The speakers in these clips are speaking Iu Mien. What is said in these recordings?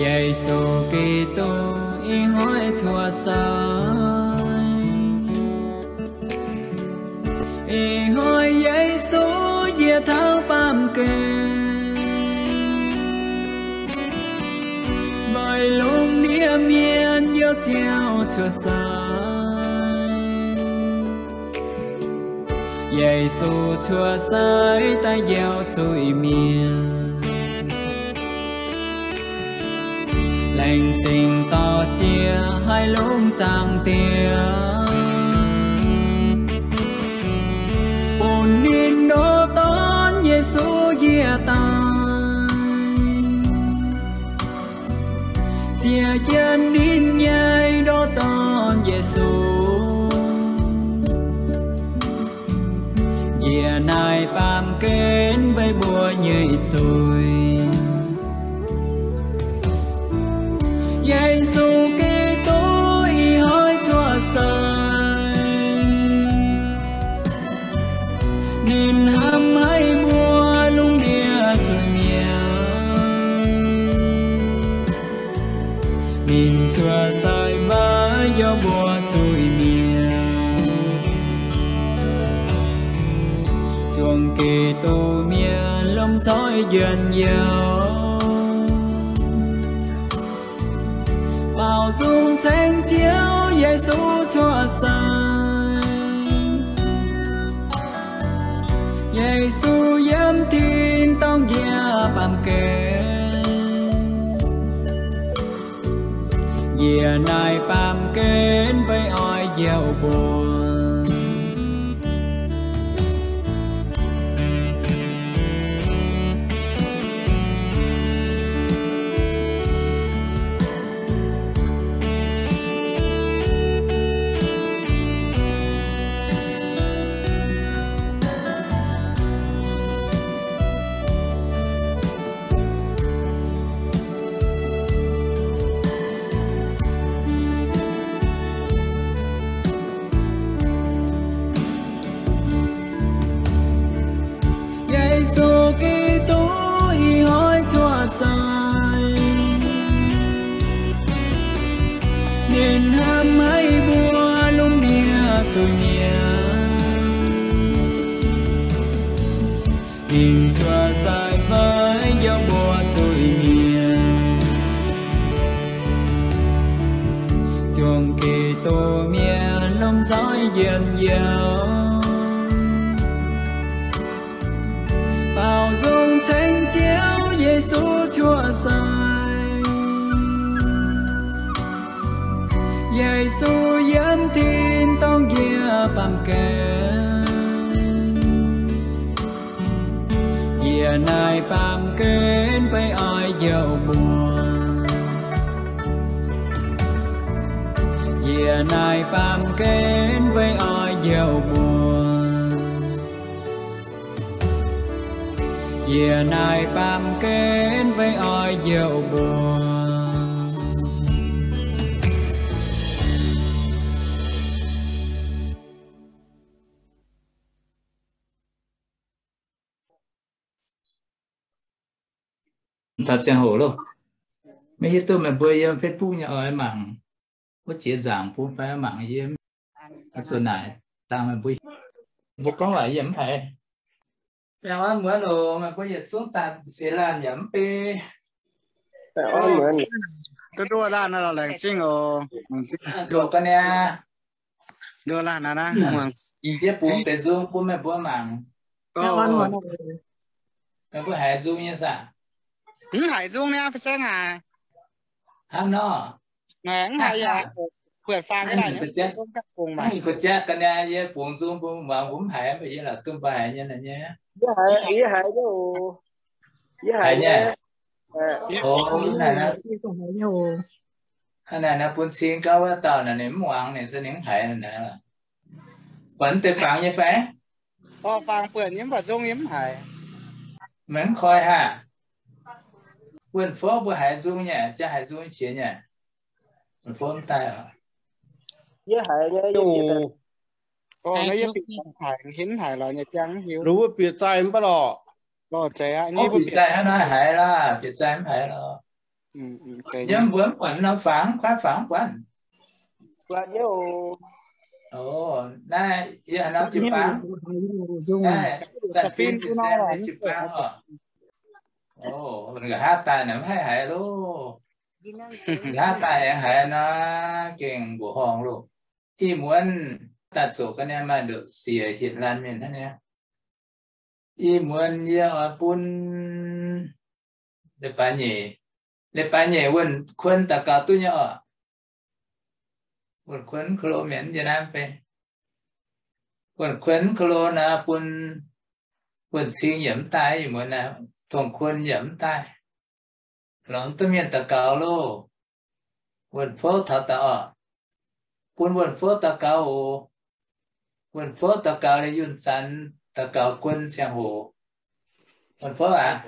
Yesu Giduc ih hnoi cuotv seix. Ih hnoi Yesu njiec taux baamh gen, weic lungh ndiev mienh youh ziouc cuotv seix. Yesu cuotv seix daaih njoux zuiz-mienh, laengz zingh dorh jiex haiz lungh zaangc Diex, bun ninh ndoqv dorn Yesu njiec daaih. Siec jienv ninh nyei ndoqv dorn Yesu, njiec naaiv baamh gen weic mbuo nyei zuiz. Yesu Giduc ih hnoi cuotv seix. Ninh hnamv haic mbuo lungh ndiev zuiz-mienh. Ninh cuotv seix weic njoux mbuo zuiz-mienh. Zuangx Giduc mienh lomh nzoih njien-youh, baaux nzung ceng Ziouv Yesu cuotv seix. Yesu yiem tin-dorngh njiec baamh gen, njiec naaiv baamh gen beiv oix njoux mbuo. Yesu Giduc ih hnoi cuotv seix. Ninh hnamv haic mbuo lungh ndiev zuiz-mienh. Ninh cuotv seix weic njoux mbuo zuiz-mienh. Zuangx Giduc mienh lomh nzoih njien-youh, baaux nzung ceng Ziouv Yesu cuotv seix. Yesu yiem tin-dorngh njiec baamh gen, njiec naaiv baamh gen beiv oix njoux mbuo. Njiec naaiv baamh gen beiv oix njoux mbuo. Njiec naaiv baamh gen beiv oix njoux mbuo. Taux ziangh hoc loh. Maiv hiuv duqv meih mbuo yiem Facebook nyei oix mangc wuov jiex nzaangc bung fai mangc yiem zuqc naaic dangh meih mbuo. Mbuo gorngv waac yie mv haiz. Baengh orn muonz oc, meih mbuo yietc zungv daaih ziex laanh yaac mv bei. Duqv nduov laanh naaiv lorqc, laengz zingh oc. Nduov ga'naaiv. Nduov laanh naaiv, yie bungx benx nzung bun meih mbuo mangc. Meih mbuo haiz nzung nyei saah? Mv haiz nzung niaa, fai saengv haic. Hnangv nor. Mv haiz yaac buatc faang, mv haiz ga'naaiv, yie bungx nzung bun muangx, mbuo mv haiz, mv baac yie la'duqv mbuo haiz nyei naaic nyei. Yie haiz, yie haiz nyei. Haiz nyei. Hnangv naaic naaiv bun cing gauv wuov dauh naaic ninh mv muangx, ninh se ninh mv haiz naaic. Buatc mv deix fangx nyei fai? Fangx buatc nyei, mv baac nzung yie mv haiz. Meih mv koi haah? Wuonh Fouv mbuo haiz nzung nyei, jaa haiz nzung qiex nyei. Wuonh Fouv mv daaih oc. Yie haiz nyei. Ninh wuov bieqc zaih mv baac lorqc. Bieqc zaih hnangv naaiv haiz lorqc, bieqc zaih mv haiz lorqc. Yiem mbuo mv buatc nor, fangx kuaaiv fangx buatc. Naaiv yie haaix nor jiu-baang, jiu-baang oc. Nqa'haav daaih naaic mv haih haiz loh. Nqa'haav daaih aengx haiz nor, gengh mbuoqc horngh loh. Ih muonz daaih zoqc ga'naaiv maaih ndoqc siec hietc laanh mienh hnangv nyei. Ih muonz yie oix bun leiz-baaix nyeic, leiz-baaix nyeic Wuonh Kuon daux gaux duqv nyei oc. Wuonh Kuon mv ko lo mienh yie naaiv bei. Wuonh Kuon mv ko lo naaiv bun Wuonh Cing yaac mv daaih, ih muonz naaiv Tongh Kuon yaac mv daaih. Lorz duqv mienh daux gaux loh. Wuonh Fouv taux daaih oc. Bun Wuonh Fouv daux gaux oc. Wuonh Fouv daux gaux liuz Yunh Zanx daux gaux Guon ziangh hoc. Wuonh Fouv aac.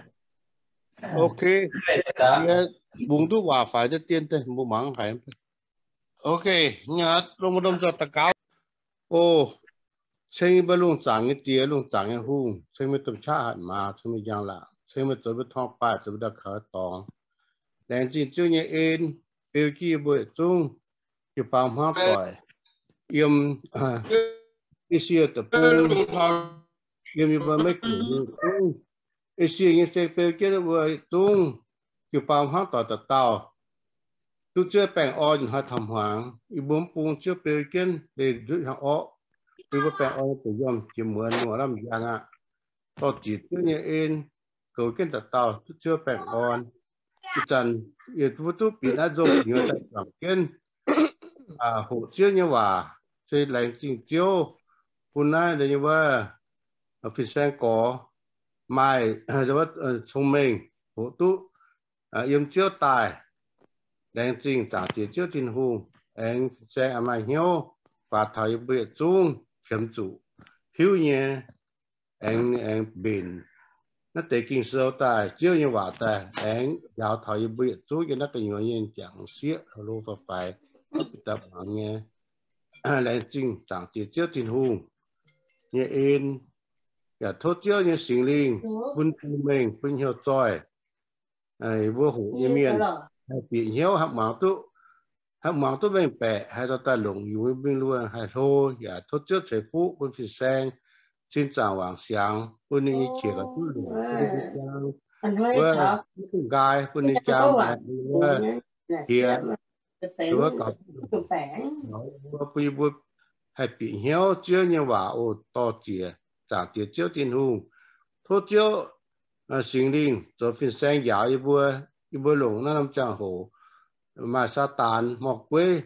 Bungx duqv waac faix deix dien deix mbuo mangc haiz. Ok, lomh lomh nzoih daux gaux. O, ceng yie mbuo lungh zaangc nyei Diex, lungh zaangc nyei Hungh, ceng meih domh qaqv hatc maaz, ceng meih njang-laangc, ceng meih zoux mbuo torngv baaih, zoux mbuo ndau kaux dorngx. Laengz zingh Ziouv nyei en, beu jienv yie mbuo yietc zungv jiu-baang hmuangv doic, yiem Esie deic-bung, yiem yie mbuo Meiv Guoqv yietc zungv, Esie nyei se beu jienv yie mbuo yietc zungv jiu-baang hmuangv doic dauh dauh duqv Ziouv baengh orn hnoi taux hmuangx. Yie mbuo mv bung Ziouv beu jienv leih ndutv hnyangx orqv, bun yie mbuo baengh orn deix yiem jiex muonz lungh lamh njang aqv. Dorh ziec Ziouv nyei en goux jienv dauh dauh duqv Ziouv baengh orn. Ih zanc yie mbuo duqv bieqc naaiv nzou gu'nyuoz daaih juangc jienv hoqc Ziouv nyei waac, se laengz zingh Ziouv bun naaiv nyei wuov fin-saeng gorx maaih cong-mengh hoqc duqv yiem Ziouv daaih. Laengz zingh Zaangc Diex Ziouv Tin-Hungh, aengx fin-saeng maaih hnyouv faaux taux yie mbuo yietc zungv qiemx zuqc hiuv nyei, aengx, aengx mbenc naaiv deix Ging-Sou daaih, Ziouv nyei waac daaih, aengx njaaux taux yie mbuo yietc zungv yiem naaiv gu'nyuoz nyei jangx sieqv lo faix-faix, daaih muangx nyei. Laengz zingh Zaangc Diex Ziouv Tin-Hungh nyei en, yaac tov Ziouv nyei Singx Lingh bun cong-mengh, bun hnyouv zoih, mbuo hoqc nyei mienh haih bieqc hnyouv, haih muangx duqv, haih muangx duqv mengh baeqc, haih dorh daaih longc yungz mingh luonh haih hlo. Yaac tov Ziouv ceix fuqv bun fin-saeng sin zaangc wangc siangx, bun ninh nyei qiex gauh duqv longc, bun ninh nyei jaang wuov duqv nqaai, bun ninh jaang wuov qiex wuov gauh duqv longc, bun yie mbuo haih bieqc hnyouv Ziouv nyei waac oc. Dorh ziec Zaangc Diex Ziouv Tin-Hungh. Tov Ziouv Singx Lingh zoux fin-saeng njaaux yie mbuo, yie mbuo longc naaiv norm ziangh hoc maaih Saadaan morh-gueiv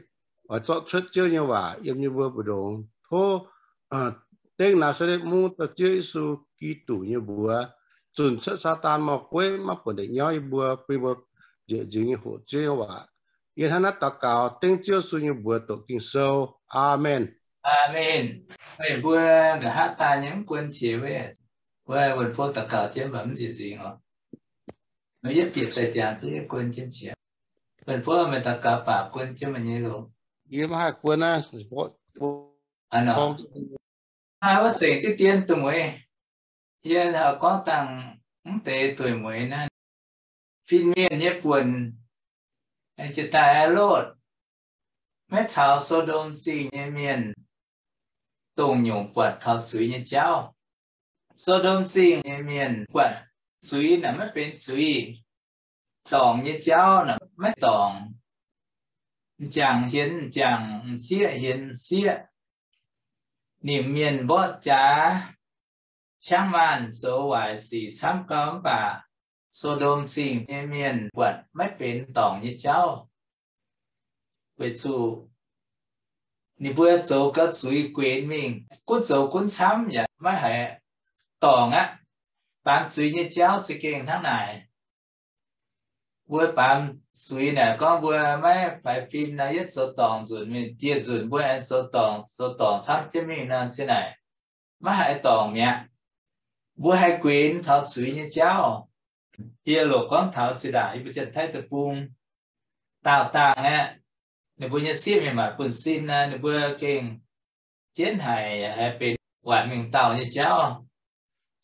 oix zorqv cuotv Ziouv nyei waac yiem yie mbuo mbu'ndongx. Tov dengv Naa^saa^letv Mungv dauh Ziouv Yesu Giduc nyei mbuox zunh cuotv Saadaan morh-gueiv maiv buatc ndeic nyauv yie mbuo, bun yie mbuo njiec nzingx nyei hoqc Ziouv nyei waac. Yie hnangv naaiv daux gaux dengv Ziouv Yesu nyei mbuox doqc Ging-Sou. Aamen. Aamen. Meih mbuo nqa'haav daaih nyei mv guon qiex wuov, wuov wuonh fouv daux gaux jienv mv njiec nzingx oc. Yietv bieqc daaih jangx jienv guon jienv qiex. Wuonh fouv meih daux gaux baac guon jienv meih nyei loh. Yie maiv haih guon aqv. Aa, wuov zengc diqv dien duqv mueiz. Yie gorngv dangh mv deix dueic mueiz naaiv, fin-mienh nyei buonc, jiex daaih Helotv maiv caux So^ndom Zingh nyei mienh dongh nyungc buatc taux zuiz nyei jauv. So^ndom Zingh nyei mienh buatc zuiz naaic maiv benx zuiz, dorngc nyei jauv naaic maiv dorngc, m'jangc hienx m'jangc, m'sieqv hienx m'sieqv. Nimc mienh mborqv jaax, qangv maanh zoux waaic sic camv gau, mv baac So^ndom Zingh nyei mienh buatc maiv benx dorngc nyei jauv. Weic zuqc ninh mbuo zoux gauh zuiz guenx mingh, gunv zoux gunv camv yaac maiv haiz dorngc aqv. Baamz zuiz nyei jauv za'gengh hnangv naaic. Mbuo baamz zuiz naaic gorngv mbuo maiv faix fim nor, yietv zoux dorngc nzunc mingh, dieh nzunc mbuo aengx zoux dorngc, zoux dorngc camv jienv mingh nor, cin naaic maiv haiz dorngc mi'aqv. Mbuo haih guenx taux zuiz nyei jauv. Yie loc gorngv taux zinh ndaangc yie mbuo Janx-Taiv deic-bung, daauh dangh aeqv, ninh mbuo nyei sieqv mienh maaic buonv-sin naaic, ninh mbuo gengh jienv haic, haiz benx waaic mingh dauh nyei jauv.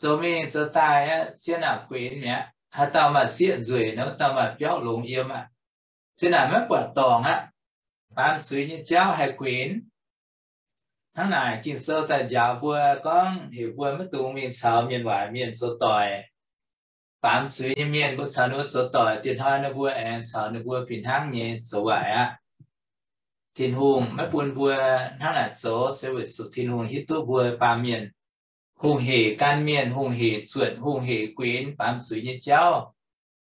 Zoux mingh zoux daaih aeqv, zien naaic guenx mi'aqv. Haaix dauh maaih sieqv nzueic nor, wuov dauh maaih biauv longx yiem aqv. Zinh naaic maiv buatc dorngc aqv. Baamz zuiz nyei jauv haih guenx. Hnangv naaic Ging-Sou daaih njaaux mbuo gorngv heuc mbuo maiv dungx mingh caux mienh waaic mienh zoux doic. Baamz zuiz nyei mienh mbuo caux ninh mbuo zoux doic, dieh hnoi ninh mbuo aengx caux ninh mbuo fih hnangv nyei zoux waaic aqv. Tin-Hungh maiv bun mbuo hnangv naaic zoux se weic zuqc Tin-Hungh hiuv duqv mbuo baamh mienh hungh hec gan mienh, hungh hec zuotc, hungh hec guenx baamz zuiz nyei jauv.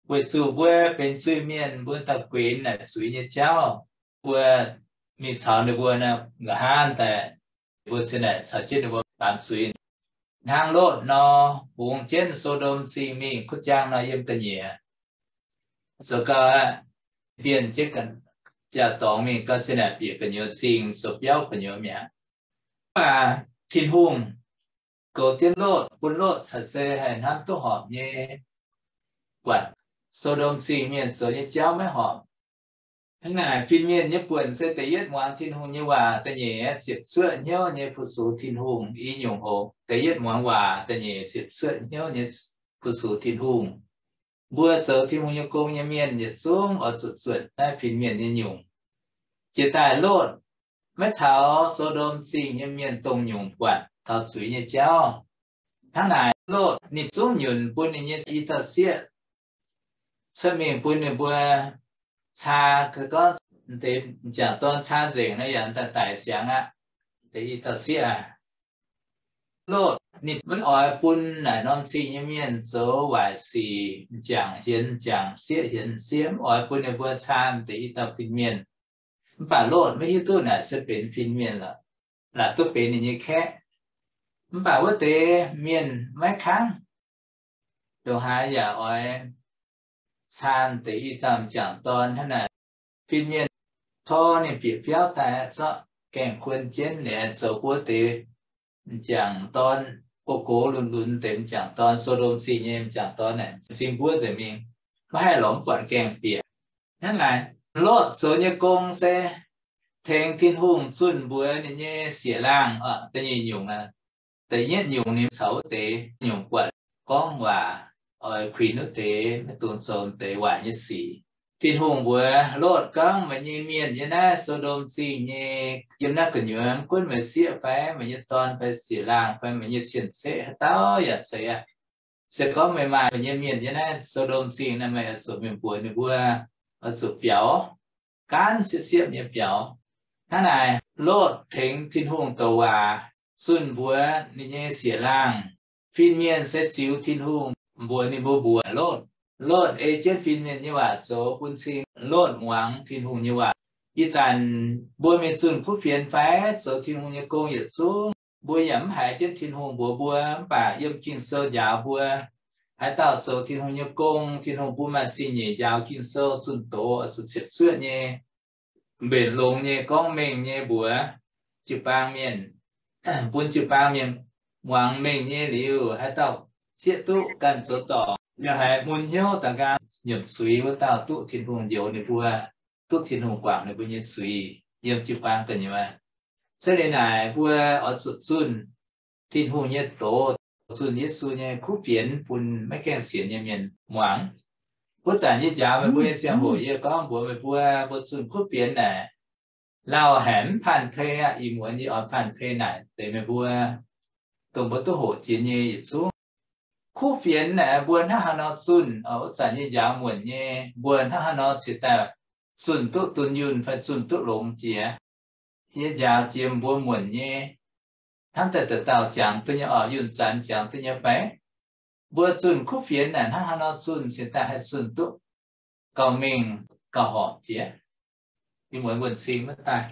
Weic zuqc mbuo benx zuiz-mienh, mbuo daaih guenx naaic zuiz nyei jauv. Mbuo mingh caux ninh mbuo nor, nqa'haav daaih mbuo cingx naaic caux jienv ninh mbuo baamz zuiz. Hnangv Lotv nor, hungx jienv So^ndom Zingh mingh kuv jaang nor yiem ga'nyiec zoux gau aqv. Bienh jienv jaa-dorngx mingh gau cingx naaic bieqc gu'nyuoz zingh zoux biauv gu'nyuoz mi'aqv. Mv baac Tin-Hungh goux jienv Lotv, bun Lotv caux se haih hnamv duqv horpc nyei buatc So^ndom Zingh mienh zoux nyei jauv maiv horpc. Hnangv naaic fin-mienh nyei buonc se da'yietv muangx Tin-Hungh nyei waac, da'nyeic ziepc cuotv hnyouv nyei fu-sux Tin-Hungh. I nyungc hoc, da'yietv muangx waac, da'nyeic ziepc cuotv hnyouv nyei fu-sux Tin-Hungh. Mbuo zoux Tin-Hungh nyei gong nyei mienh yietc zungv oix zuqc zuotc naaiv fin-mienh nyei nyungc. Jiex daaih Lotv maiv caux So^ndom Zingh nyei mienh dongh nyungc buatc taux zuiz nyei jauv. Hnangv naaic Lotv ninh zungv nyunc bun ninh nyei i dauh sieqv cuotv mingh bun ninh mbuo caa, gorngv deix m'jangc dorn caa nzengc nor yaac daaih daic siangx aqv. Deix i dauh sieqv aac, Lotv ninh maiv oix bun naaic norm zingh nyei mienh zoux waaic sic, m'jangc hienx m'jangc, sieqv hienx sieqv, mv oix bun ninh mbuo caa deix i dauh fin-mienh. Mv baac Lotv maiv hiuv duqv naaic se benx fin-mienh lorqc, laaix duqv benx ninh nyei kaeqv. Mv baac wuov deix mienh maiv kangv, ndongc haaix yaac oix caa deix i dauh m'jangc dorn hnangv naaic. Fin-mienh tor ninh bieqc biauv daaih zorqv gaengh kuon jienv, ninh zoux buo deix m'jangc dorn, gox gox lunx lunx deix m'jangc dorn, So^ndom Zingh nyei m'jangc dorn naaic, m'zing mbuov nzengc mingh, maiv haih lorz mv buatc gaengh bieqc. Hnangv naaic, Lotv zoux nyei gong se tengx Tin-Hungh zunh mbuox ninh nyei sieqv-laangh. Da'nyeic nyungc, da'yietv nyungc ninh caux wuov deix nyungc buatc gorngv waac, oix kuinx wuov deix, maiv dungx zoux deix waaic nyei sic. Tin-Hungh mbuox Lotv gorngv, meih nyei mienh yiem naaiv So^ndom Zingh nyei, yiem naaiv gu'nyuoz, mv gunv meih sieqv fai meih nyei dorn fai sieqv-laangh fai meih nyei cien-ceqv haaix dauh yaac zeiz aqv. Se gorngv meih maaih meih nyei mienh yiem naaiv So^ndom Zingh naaic, meih oix zuqc mingh mbuox ninh mbuo, oix zuqc biaux gaanv siepv-siepv nyei biaux. Hnangv naaic, Lotv tengx Tin-Hungh douc waac, zunh mbuox ninh nyei sieqv-laangh. Fin-mienh se ziux Tin-Hungh mbuox ninh mbuo mbuox Lotv. Lotv ei jienv fin-mienh nyei waac zoux bun cing Lotv muangx Tin-Hungh nyei waac. Ih zanc mbuo mingh zunh kuv fienx fai zoux Tin-Hungh nyei gong yietc zungv, mbuo yaac mv haiz jienv Tin-Hungh mbuox mbuo. Mv baac yiem Ging-Sou njaaux mbuo, haaix dauh zoux Tin-Hungh nyei gong, Tin-Hungh bun maaih zingh nyeic njaaux Ging-Sou zunh doz oix zuqc ciepc zuoqv nyei, mbenc longx nyei, gorngv mengh nyei mbuox jiu-baang mienh, bun jiu-baang mienh muangx mengh nyei liuz, haaix dauh zieqv duqv ganh zoux dorngc, yaac haiz mun hnyouv da'nqaang nyiemc zuiz wuov dauh duqv Tin-Hungh njoux ninh mbuo, duqv Tin-Hungh guangc ninh mbuo nyei zuiz yiem jiu-baang gu'nyuoz. Se leiz naaic mbuo oix zuqc zunh Tin-Hungh nyei doz, zunh Yesu nyei kuv fienx bun maiv gaengh sienx nyei mienh muangx. Wuov zanc yie njaaux meih mbuo nyei ziangh hoc, yie gorngv mbuox meih mbuo, mbuo zunh kuv fienx naaic, lauh haic mv panh pei aqv. Ih muonz yie oix panh pei naaic deix meih mbuo, dongh mbuo duqv hoqc jiex nyei yietc zungv. Kuv fienx naaic mbuo hnangv haaix nor zunh, wuov zanc yie njaaux muonc nyei, mbuo hnangv haaix nor cingx daaih zunh duqv dunh yunh fai zunh duqv longx jiex. Yie njaaux jiex mbuo muonc nyei, hnamv daaih dauh dauh jangx duqv nyei oc, yunh zanc jangx duqv nyei fai? Mbuo zunh kuv fienx naaic hnangv haaix nor zunh cingx daaih haih zunh duqv gauh mengh gauh horpc jiex? Ih muonz wuonh cing maiv daaih.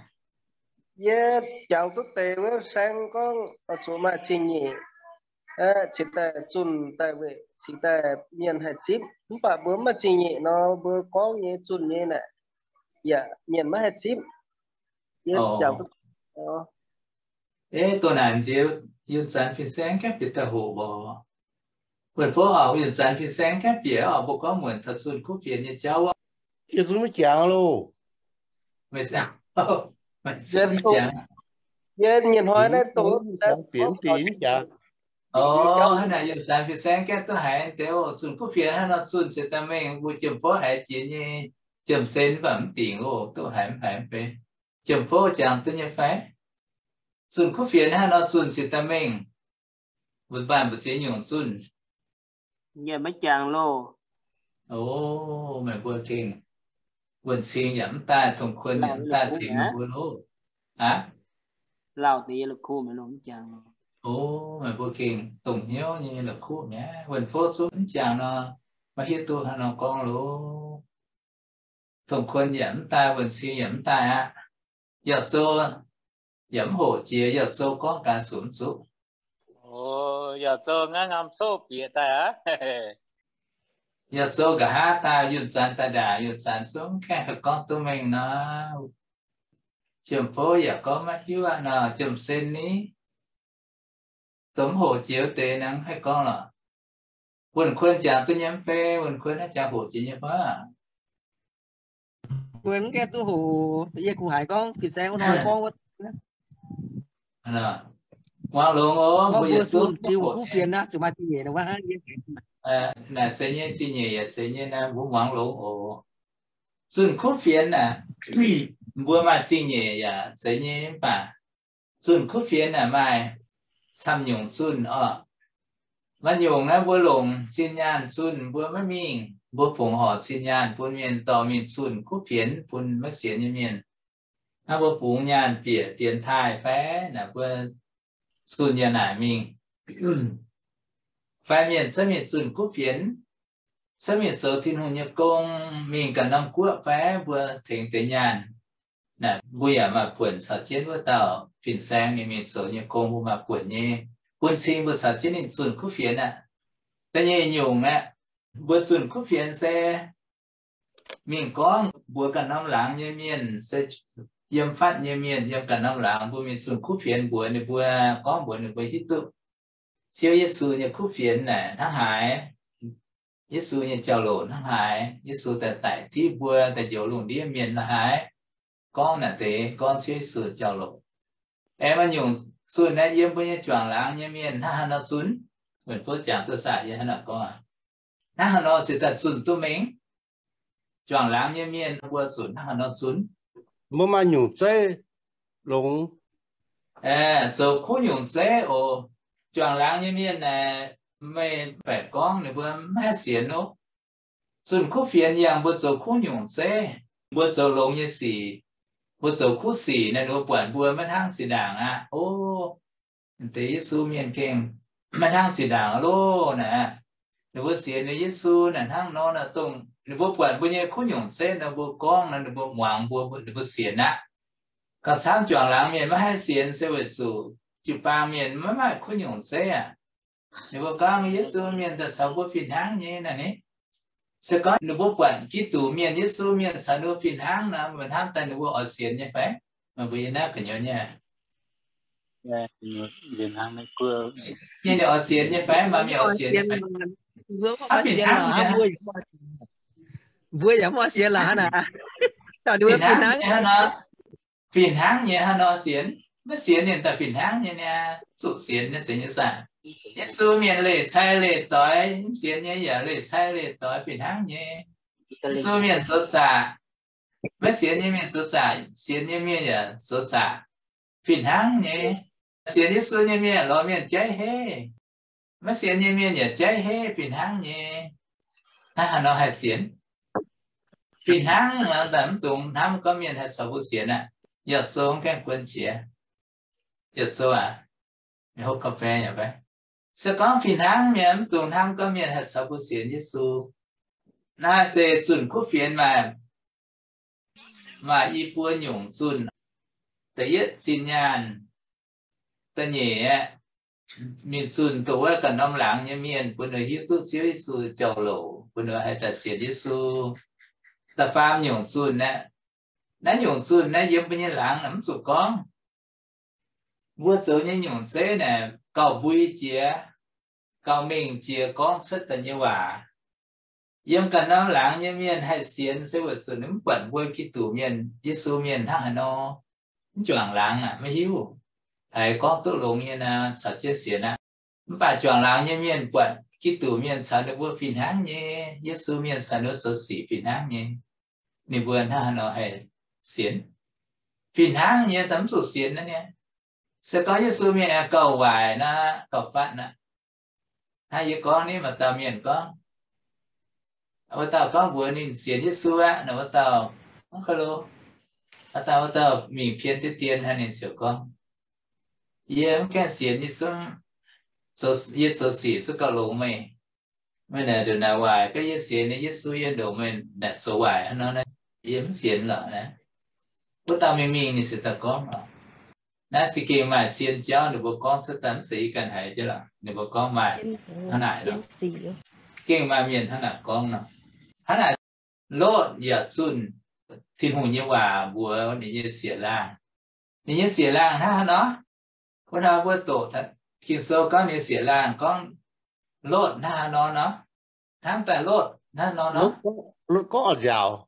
Yie jangx duqv deix wuov saengv gorngv oix zuqc maaih zingh nyeic, cingx daaih zunh daaih weic cingx daaih mienh haih zipv. Mv baac mbuo mv maaih zingh nyeic nor, mbuo gorngv nyei zunh nyei naaic, yaac mienh maiv haih zipv. Yie jangx duqv. Eix, doh naaic nziex yunh zanc fin-saeng gaengh bieqc daaih hoqc mbuo. Wuonh Fouv oc, yunh zanc fin-saeng gaengh bieqc oc, mbuo gorngv muonc taux zunh kuv fienx nyei jauv. Yie zungv maiv jangx loh. Maiv jangx. Yie nyei hnoi naaiv dongh jangx bieqc mv deix mv jangx. O, hnangv naaic yietc zanc fin-saeng gaengh duqv haiz deix oc. Zunh kuv fienx hnangv nor zunh se daaih mengh mbuo jiem-fouv haiz jiex nyei, jiem-sen mv baac mv dingc oc, duqv haiz mv haiz mv bei. Jiem-fouv jangx duqv nyei fai? Zunh kuv fienx hnangv nor zunh se daaih mengh, mbuo mbaanh mbu'ziex nyungc zunh. Yie maiv jangx loh. O, meih mbuo gengh, Wuonh Cing yaac mv daaih, Tongx Kuon yaac mv daaih tengx meih mbuo loh. Aav, lauh deix yie la'kuqv maiv loh mv jangx. O, meih mbuo gengh dongh hnyouv nyei la'kuqv mi'aqv. Wuonh Fouv zungv mv jangx nor, maiv hiuv duqv hnangv nor gorngv loh. Tongx Kuon yaac mv daaih, Wuonh Cing yaac mv daaih aqv. Yauh Zou yaac mv hoqc jiex, Yauh Zou gorngv gaax zuqc mv zuqc. O, Yauh Zou nqa'haav nqamv coqv bieqc daaih aqv. Yauh Zou nqa'haav daaih, yunh zanc daaih ndaangc, yunh zanc zungv mv gaengh haih gorngv duqv mengh nor. Jiem-fouv yaac gorngv maiv hiuv aqv nor, jiem-sen ni, dongh mv hoqc jiex wuov deix nor mv haih gorngv lorqc. Wuonh Kuon jangx duqv nyei mv fai? Wuonh Kuon naaiv jangx hoqc jiex nyei fai? Kuon mv gaengh duqv hoqc, yie kungx haiz gorngv fin-saeng wuov hnoi gorngv wuov. Muangx longx oc, mbuo yietc zungv zunh kuv fienx aqv, zuqc maaih zingh nyeic. Naaic zeiz nyei, zingh nyeic yaac zeiz nyei naaiv, mbuo muangx longx oc. Zunh kuv fienx naaic, mbuo maaih zingh nyeic yaac zeiz nyei mv baac zunh kuv fienx naaic maaih camv nyungc zunh oc. Maaih nyungc naaiv mbuo longc zinh nyaanh zunh mbuo maiv mingh, mbuo fongc horc zinh nyaanh bun mienh dorh mingh zunh kuv fienx bun maiv sienx nyei mienh. Naaiv mbuo bungx nyaanh bieqc dienx taaih fai naaic mbuo zunh yaac naaic mingh. Fai mienh cuotv mingh zunh kuv fienx, cuotv mingh zoux Tin-Hungh nyei gong, mingh ganh norm guoqv fai mbuo tengx deix nyaanh, naaic mbuo yaac maaih buonc caux jienv wuov dauh fin-saeng ninh mingh zoux nyei gong, mbuo maaih buonc nyei, bun cing mbuo caux jienv ninh zunh kuv fienx aqv. Da'nyeic nyungc aeqv, mbuo zunh kuv fienx se mingh gorngv mbuox ganh norm laangz nyei mienh, se yiem fatv nyei mienh, yiem ganh norm laangz mbuo mingh zunh kuv fienx mbuox ninh mbuo, gorngv mbuox ninh mbuo hiuv duqv Ziouv Yesu nyei kuv fienx naaic hnangv haaix, Yesu nyei jauv-louc hnangv haaix, Yesu daaih daic div mbuo, daaih njoux lungh ndiev mienh hnangv haaix. Gorngv naaic deix gorngv Ziouv Yesu jauv-louc. Aengx maaih nyungc zunh aeqv, yiem mbuo nyei juangc laangz nyei mienh hnangv haaix nor zunh. Wuonh Fouv jangx duqv saah? Yie hnangv naaic gorngv aqv. Hnangv haaix nor se daaih zunh duqv mengh? Juangc laangz nyei mienh mbuo zuqc hnangv haaix nor zunh? Mbuo maaih nyungc zeiv longx, zoux kuv nyungc zeiv oc. Juangc laangz nyei mienh naaic, meih baeqc gorngv ninh mbuo maiv haih sienx oc. Zunh kuv fienx yangh mbuo zoux kuv nyungc zeiv, mbuo zoux longx nyei sic, mbuo zoux kuv sic naaic, ninh mbuo buatc mbuo maiv hnangv zinh ndaangc aqv. O, deix Yesu mienh gengh maiv hnangv zinh ndaangc loh naaic. Ninh mbuo sienx nyei Yesu naaic hnangv nor naaic, dongh ninh mbuo buatc mbuo nyei kuv nyungc zeiv nor, mbuo gorngv nor, ninh mbuo muangx mbuo, ninh mbuo sienx aqv. Gauh camv juangc laangz mienh maiv haih sienx se weic zuqc jiu-baang mienh maiv maaih kuv nyungc zeiv aqv. Ninh mbuo gorngv Yesu mienh daaih caux mbuo fih hnangv nyei naaic ni. Se gorngv ninh mbuo buatc Giduc mienh, Yesu mienh caux ninh mbuo fih hnangv nor, meih hnamv daaih ninh mbuo oix sienx nyei fai? Meih mbuo yiem naaiv gu'nyuoz nyei, nyei oix sienx nyei fai? Maaih mienh oix sienx nyei fai? Aav, fih hnangv nyei. Mbuo yaac mv oix sienx lorqc hnangv naaic. Fih hnangv nyei hnangv nor, fih hnangv nyei hnangv nor sienx. Maiv sienx ninh daaih fih hnangv nyei niaa, zuqc sienx nyei zeiz nyei saah? Yesu mienh leih cai leih doix, mv sienx nyei yaac leih cai leih doix fih hnangv nyei. Yesu mienh zoux zaqc, maiv sienx nyei mienh zoux zaqc, sienx nyei mienh yaac zoux zaqc fih hnangv nyei. Sienx Yesu nyei mienh lorz mienh jaiv heiv, maiv sienx nyei mienh yaac jaiv heiv fih hnangv nyei. Hnangv haaix nor haih sienx? Fih hnangv nor, mv dungx hnamv gorngv mienh haih caux mbuo sienx aqv. Yauh Zou mv gaengh guon jiex. Yauh Zou aac, hopv ga'fei yaac fai? Se gorngv fih hnangv mienh, mv dungx hnamv gorngv mienh haih caux mbuo sienx Yesu. Naaiv se zunh kuv fienx maaih, maaih i buo nyungc zunh. Da'yietv zinh nyaanh, da'nyeic aeqv, ninh zunh dongh wuov ganh norm laangz nyei mienh bun ninh hiuv duqv Ziouv Yesu jauv-louc, bun ninh haih daaih sienx Yesu. Da'faam nyungc zunh aeqv, naaiv nyungc zunh naaiv yiem mbuo nyei laangz naaic mv zuqc gorngv. Mbuo zoux nyei nyungc zeiv naaic gauh mbui jiex, gauh mengh jiex gorngv cuotv daaih nyei waac. Yiem ganh norm laangz nyei mienh haih sienx se weic zuqc ninh mv buatc mbuo Giduc mienh, Yesu mienh hnangv haaix nor. Mv juangc laangz aac, maiv hiuv. Haiz gorngv duqv longx nyei naaic caux jienv sienx aqv. Mv baac juangc laangz nyei mienh buatc Giduc mienh caux ninh mbuo fih hnangv nyei, Yesu mienh caux ninh mbuo zoux sic fih hnangv nyei, ninh mbuo hnangv haaix nor haih sienx? Fih hnangv nyei, mv zuqc sienx naaiv nyei. Se gorngv Yesu mienh aengx gauh waaic nor, gauh fatv nor, hnangv yie gorngv ni, maaih dauh mienh gorngv, wuov dauh gorngv mbuox ninh sienx Yesu aqv nor, wuov dauh, wuov dauh, wuov dauh mingh pien deix dien hnangv, ninh ziouc gorngv, yie mv gaengh sienx nyei, zungv yie zoux sic zungv gauh longx meih. Meih naaic ndongc naaic waaic, gorngv yie sienx nyei Yesu yie ndongc meih naaic zoux waaic hnangv nor, yie mv sienx lorqc naaic. Wuov dauh mingh mingh ninh se daaih gorngv lorqc. Naaiv se gengh maaih zien jauv ninh mbuo gorngv cuotv daaih, mv zeiz yie ganh haiz jienv lorqc. Ninh mbuo gorngv maaih hnangv naaic lorqc. Gengh maaih mienh hnangv naaic gorngv nor. Hnangv naaic Lotv yaac zunh Tin-Hungh nyei waac mbuox ninh nyei sieqv-laangh. Ninh nyei sieqv-laangh hnangv haaix nor? Wuov hnoi mbuo doqc Ging-Sou gorngv ninh nyei sieqv-laangh gorngv Lotv hnangv haaix nor nor? Hnamv daaih Lotv hnangv haaix nor nor? Lotv gorngv a'nziaauc.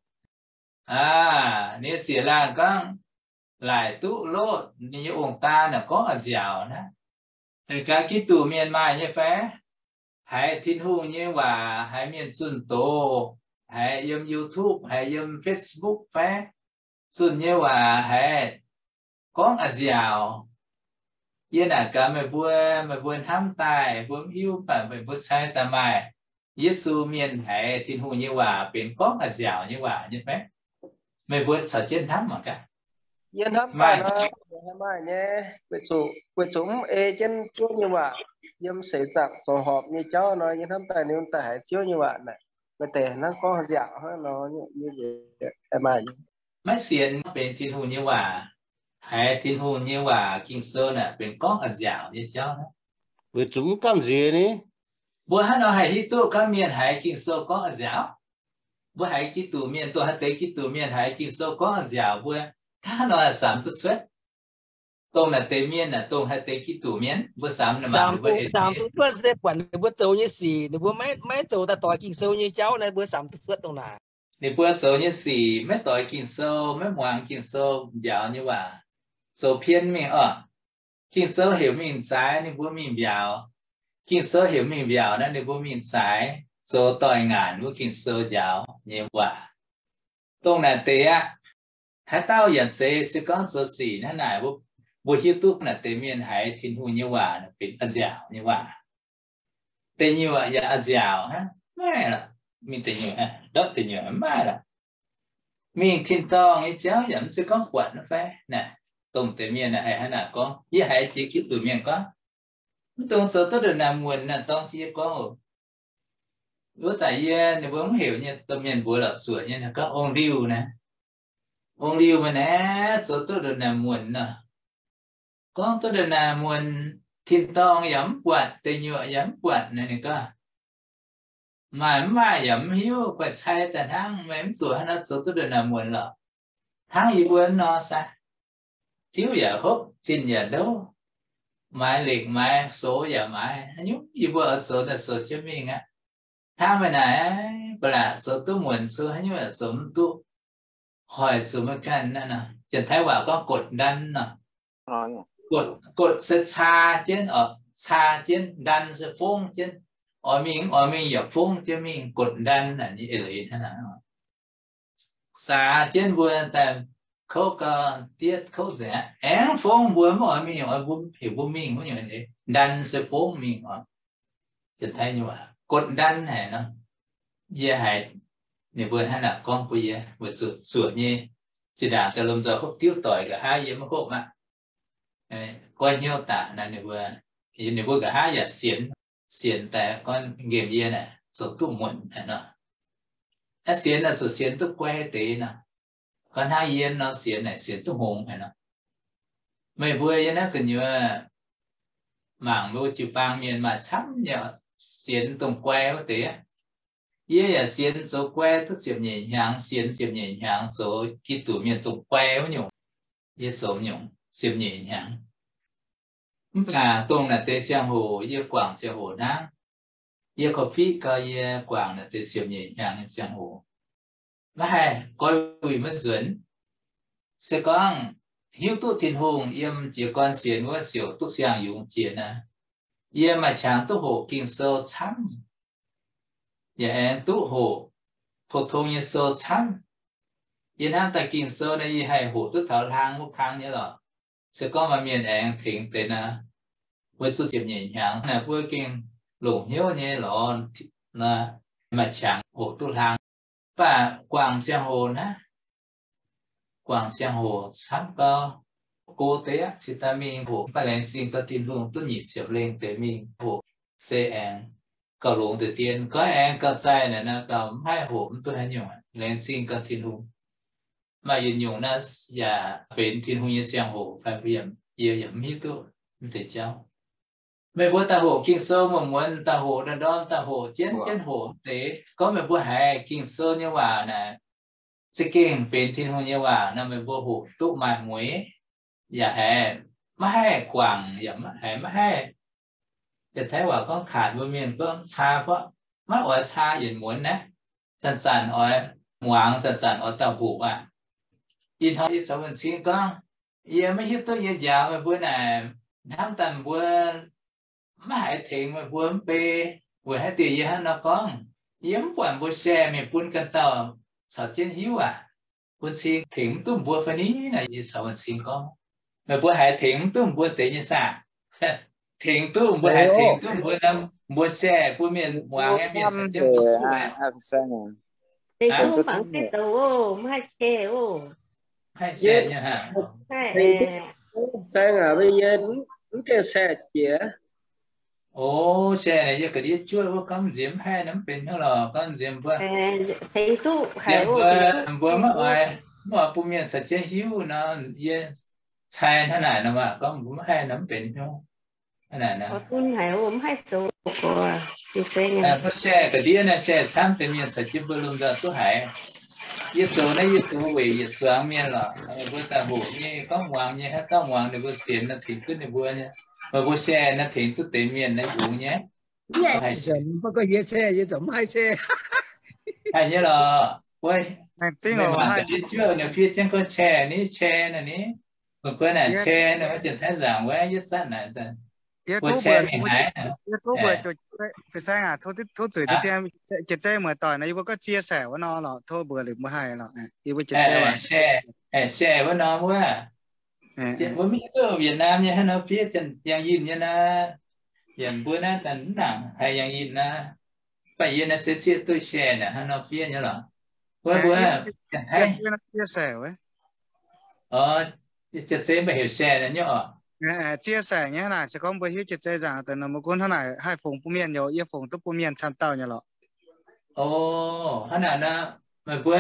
Aa, ninh nyei sieqv-laangh gorngv laaic duqv Lotv ninh nyei ong-daa naaic gorngv a'nziaauc naaiv. Gaax Giduc mienh maaih nyei fai? Haiz Tin-Hungh nyei waac haiz mienh zunh doz, haiz yiem YouTube, haiz yiem Facebook fai? Zunh nyei waac haiz gorngv a'nziaauc. Yie naaic gaax meih mbuo, meih mbuo hnamv daaih, mbuo mv hiuv, mv baac meih mbuo cai daaih maaih Yesu mienh haiz Tin-Hungh nyei waac benx gorngv a'nziaauc nyei waac nyei fai? Meih mbuo caux jienv hnamv mangc gaax. Yie hnamv daaih nor, maaih nyei, weic zuqc mv ei jienv Ziouv nyei waac yiem seix zaangc zoux horpc nyei jauv nor, yie hnamv daaih ninh daaih haiz Ziouv nyei waac naaic, maaih deix hnangv gorngv a'nziaauc hnangv nor, yie maaih nyei. Maiv sienx benx Tin-Hungh nyei waac, haiz Tin-Hungh nyei waac Ging-Sou naaic benx gorngv a'nziaauc nyei jauv. Weic zuqc mv gamh nziex ni. Mbuo hnangv nor haih hiuv duqv gorngv mienh haiz Ging-Sou gorngv a'nziaauc? Mbuo haiz Giduc mienh, dongh haaix deix Giduc mienh haiz Ging-Sou gorngv a'nziaauc, mbuo hnangv haaix nor haih samx duqv cuotv? Dongh naaic deix mienh aeqv, dongh haaix deix Giduc mienh, mbuo samx, samx duqv cuotv se buatc ninh mbuo zoux nyei sic, ninh mbuo maiv zoux daaih doix Ging-Sou nyei jauv naaiv, mbuo samx duqv cuotv dongh naaic. Ninh mbuo zoux nyei sic maiv doix Ging-Sou, maiv muangx Ging-Sou njaaux nyei waac, zoux pien mingh oc. Ging-Sou heuc mingh zaaix, ninh mbuo mingh mbiauz. Ging-Sou heuc mingh mbiauz naaiv, ninh mbuo mingh zaaix, zoux doix-ngaanc wuov Ging-Sou njaaux nyei waac. Dongh naaic deix aqv, haaix dauh yaac zeiz se gorngv zoux sic hnangv naaic, mbuo hiuv duqv naaic deix mienh haiz Tin-Hungh nyei waac benx a'nziaauc nyei waac. Deic nyuoqc yaac a'nziaauc hnangv, maiv lorqc, mingh deic nyuoqc, ndortv deic nyuoqc maiv maaih lorqc. Mingh tin-dorngh nyei jauv yaac mv zeiz gorngv buatc naaiv fai naaic. Dongh deix mienh haih hnangv naaic gorngv. Yie haiz jiex Giduc mienh gorngv, mv dungx zoux duqv ndongc naaic muonc naaic, dorng jienv yie gorngv oc. Wuov zanc yie, ninh mbuo mv heuc nyei, domh mienh mbuox lorqc zuoqc nyei, gorngv ong-liuh naaiv. Ong-liuh meih naaiv zoux duqv ndongc naaic muonc nor. Gorngv duqv ndongc naaic muonc, tin-dorngh yaac mv buatc, deic nyuoqc yaac mv buatc naaic, ninh gorngv, maaih mv maaih yaac mv hiuv, guaih cai daaih hnangv, meih mv zuqc hnangv nor zoux duqv ndongc naaic muonc lorqc. Hnangv yie mbuo nor saah? Diuv yaac hopv, zinh yaac ndouv, maaiz lekc maaiz soux yaac maaiz, haaix nyungc yie mbuo oix zoux naaic zoux jienv mingh aqv. Hnangv meih naaic, ba'laqc zoux duqv muonc, zoux haaix nyungc yaac zoux mv duqv, hoic zuqc meih ganh naaiv nor. Janx-Taiv waac gorngv กดดัน nor. กด กด se caa jienv oc, caa jienv, ดัน se fongv jienv. Oix mingh mv oix mingh yaac fongv jienv mingh, กดดัน naaic nyei eix leiz hnangv naaic. Saax jienv mbuo daaih kouv gau, diev kouv nzengc aqv. Aengx fongv mbuo mv oix mingh, oix mbuo heuc mbuo mingh wuov nyungc, ดัน se fongv mingh oc. Janx-Taiv nyei waac กดดัน haic nor. Yie haiz ninh mbuo hnangv naaic gorngv bun yie, weic zuqc zuoqc nyei, zinh ndaangc daaih lomh nzoih hopv diuv doic nqa'haav yie maiv hopv aqv. Goiv hnyouv daaih naaic ninh mbuo, ninh mbuo nqa'haav yaac sienx, sienx daaih gorngv nqemh yie naaic zoux duqv muonc haic nor. Aa, sienx naaic zuqc sienx duqv guai deix nor. Gorngv hnangv yie nor sienx naaic sienx duqv hngongx haic nor. Meih mbuo yie naaiv gu'nyuoz mangc mbuo jiu-baang mienh maaih camv nyei sienx dongh guai wuov deix aqv. Yie yaac sienx zoux guai duqv ziepc nyeic hnyangx, sienx ziepc nyeic hnyangx zoux Giduc mienh dongh guai wuov nyungc. Yie zoux nyungc ziepc nyeic hnyangx. Mv baac dongh naaic deix ziangh hoc yie guangc ziangh hoc hnangv. Yie korv-fiqv gau yie guangc naaic deix ziepc nyeic hnyangx nyei ziangh hoc, maiv haih goiv wuic maiv nzuonx. Se gorngv hiuv duqv Tin-Hungh yiem jiez gorn sienx wuov ziouc duqv siang-yungz jiex naaic. Yie maaih qangx duqv hoqc Ging-Sou camv, yaac aengx duqv hoqc pou-tong nyei sou camv. Yie hnamv daaih Ging-Sou naaiv yie haih hoqc duqv taux hlang wuov kang nyei lorqc. Se gorngv maaih mienh aengx tengx deix naaic, weic zuqc ziepc nyeic hnyangx naaic mbuo gengh longc hnyouv nyei lorz maaih qangx hoqc duqv hlang. Mv baac guangc ziangh hoc naaiv, guangc ziangh hoc camv gau, go deix aqv, cingx daaih mingh hoqc. Mv baac laengz zingh gau Tin-Hungh duqv nyic ziepc lengh deix mingh hoqc, se aengx gauh longx deix dien. Goiv aengx gauh zaih naaic nor, gauh mv haih hoqc mv duqv haaix nyungc. Laengz zingh gau Tin-Hungh. Maaih yietc nyungc naaiv yaac benx Tin-Hungh nyei ziangh hoc fai yie yaac mv hiuv duqv mv deix jauv. Meih mbuo daaih hoqc Ging-Sou muonz-muonz daaih hoqc, ndorm-ndorm daaih hoqc, jienv jienv hoqc deix. Gorngv meih mbuo haiz Ging-Sou nyei waac naaic za'gengh benx Tin-Hungh nyei waac nor, meih mbuo hoqc duqv maaih mueix, yaac haiz maiv haih guangc, yaac haiz maiv haih, Janx-Taiv waac gorngv kaanc, mbuo mienh gorngv caa, gorngv maiv oix caa yietc muonz naaiv, zanc-zanc oix muangx, zanc-zanc oix daaih hoqc aqv. Ih hnoi yie caux wuonh cing gorngv, yie maiv hiuv duqv yie njaaux meih mbuo naaic, hnamv daaih mbuo maiv haiz tengx meih mbuo mv bei. Weic haaix diuc yie hnangv nor gorngv? Yie mv buatc mbuo share mingh bun ganh dauh caux jienv hiuv aac. Wuonh cing tengx mv duqv mbuo fai ni naaic? Yie caux wuonh cing gorngv, meih mbuo haiz tengx mv duqv mbuo zeiz nyei saah? Tengx duqv, mbuo haiz tengx duqv mbuo nor, mbuo share bun mienh muangx nyei, mienh caux jienv mbuo duqv aqv. Mv haih share nyei hnangv. Saeng aac, yie mv gaengh share jiex. O, share naaic yie ga'ndiev juov wuov, gorngv nziex mv haih nor mv benx hnyouv lorqc, gorngv nziex mbuo, mbuo maiv oix, mv oix bun mienh caux jienv hiuv nor, yie cai hnangv naaic nor maah, gorngv mbuo mv haih nor mv benx hnyouv. Mbuo share ga'ndiev naaiv, share camv deix mienh caux jienv mbuo lomh nzoih duqv haiz. Yie zoux naaiv yie zoux weic yietc zuangx mienh lorqc. Mbuo daaih hoqc nyei, gorngv muangx nyei, haaix dauh muangx ninh mbuo sienx nor tengx duqv ninh mbuo nyei. Meih mbuo share nor tengx duqv deix mienh naaiv yungz nyei. Mv baac yie share, yie zoux mv haih share. Haih nyei lorqc. Wuov, meih mangc ga'ndiev juov ninh fiev jienv gorngv share ni, share naaic ni. Meih mbuo naaic share naaic, Janx-Taiv nzaangc wuov yietv zanc naaic, mbuo share mingh haaix. Yie tov mbuox, Fin-Saeng aac, tov zuiz dien, jiex zei muoz-doic nor, yie mbuo gorngv chia sẻ wuov nor lorqc, tov mbuox liuz mbuo haih lorqc. Yie mbuo jiex zei waac, share wuov norm wuov. Mbuo mv hiuv duqv Vietnam nyei hnangv nor fiev yangh yinh nyei naaiv. Yaac mbuo naaiv daaih mv nangc haiz yangh yinh naaiv. Mv baac yie naaiv se zieqv duqv share naaic hnangv nor fiev nyei lorqc. Wuov mbuo jiex zei mv baac heuc share nyei oc. Chia sẻ nyei naaic, se gorngv mbuo hiuv jiex zei nzaangc deix nor, mbuo gunv hnangv naaic haih fungx bun mienh, yie fungx duqv bun mienh camv dauh nyei lorqc. O, hnangv naaic nor, meih mbuo,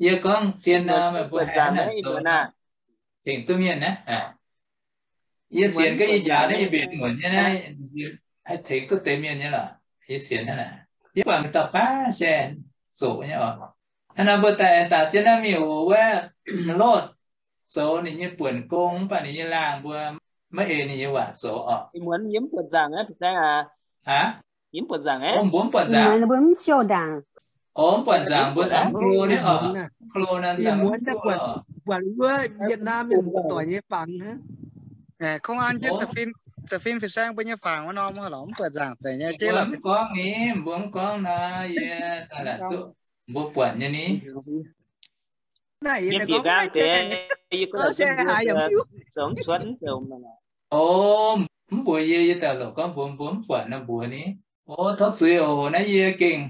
yie gorngv zien nor, meih mbuo haih hnangv naaic zoux, tengx duqv mienh naaiv. Yie sienx gaax yie njaaux naaiv yie mbenc muonc nyei naaiv, haih tengx duqv deix mienh nyei lorqc. Yie sienx hnangv naaic. Yie buatc maaih dauh baav share zoqc nyei oc. Hnangv naaic mbuo daaih daaux jienv naaiv mingh oc, wuov Lotv zoux ninh nyei buonc gong, mv baac ninh nyei laangh mbuo maiv ei ninh nyei waac zoux oc. Aav, mbuo mv buatc nzaangc. O, mv buatc nzaangc, mbuo nzaangc mv klo ni oc. Klo naaiv nzaangc mv klo oc. Kungx an jienv Fin-Saeng mbuo nyei fangx wuov norm lorqc, mv buatc nzaangc zeiz nyei. Mbuo mv gorngv ni, mbuo mv gorngv naaiv, yie daaih laaix duqv mbuo buatc nyei ni. O, mv mbuox yie, yie daaih lorqc gorngv mbuox mbuo mv buatc nor mbuox ni. O, tov zuiz oc, naaiv yie gengh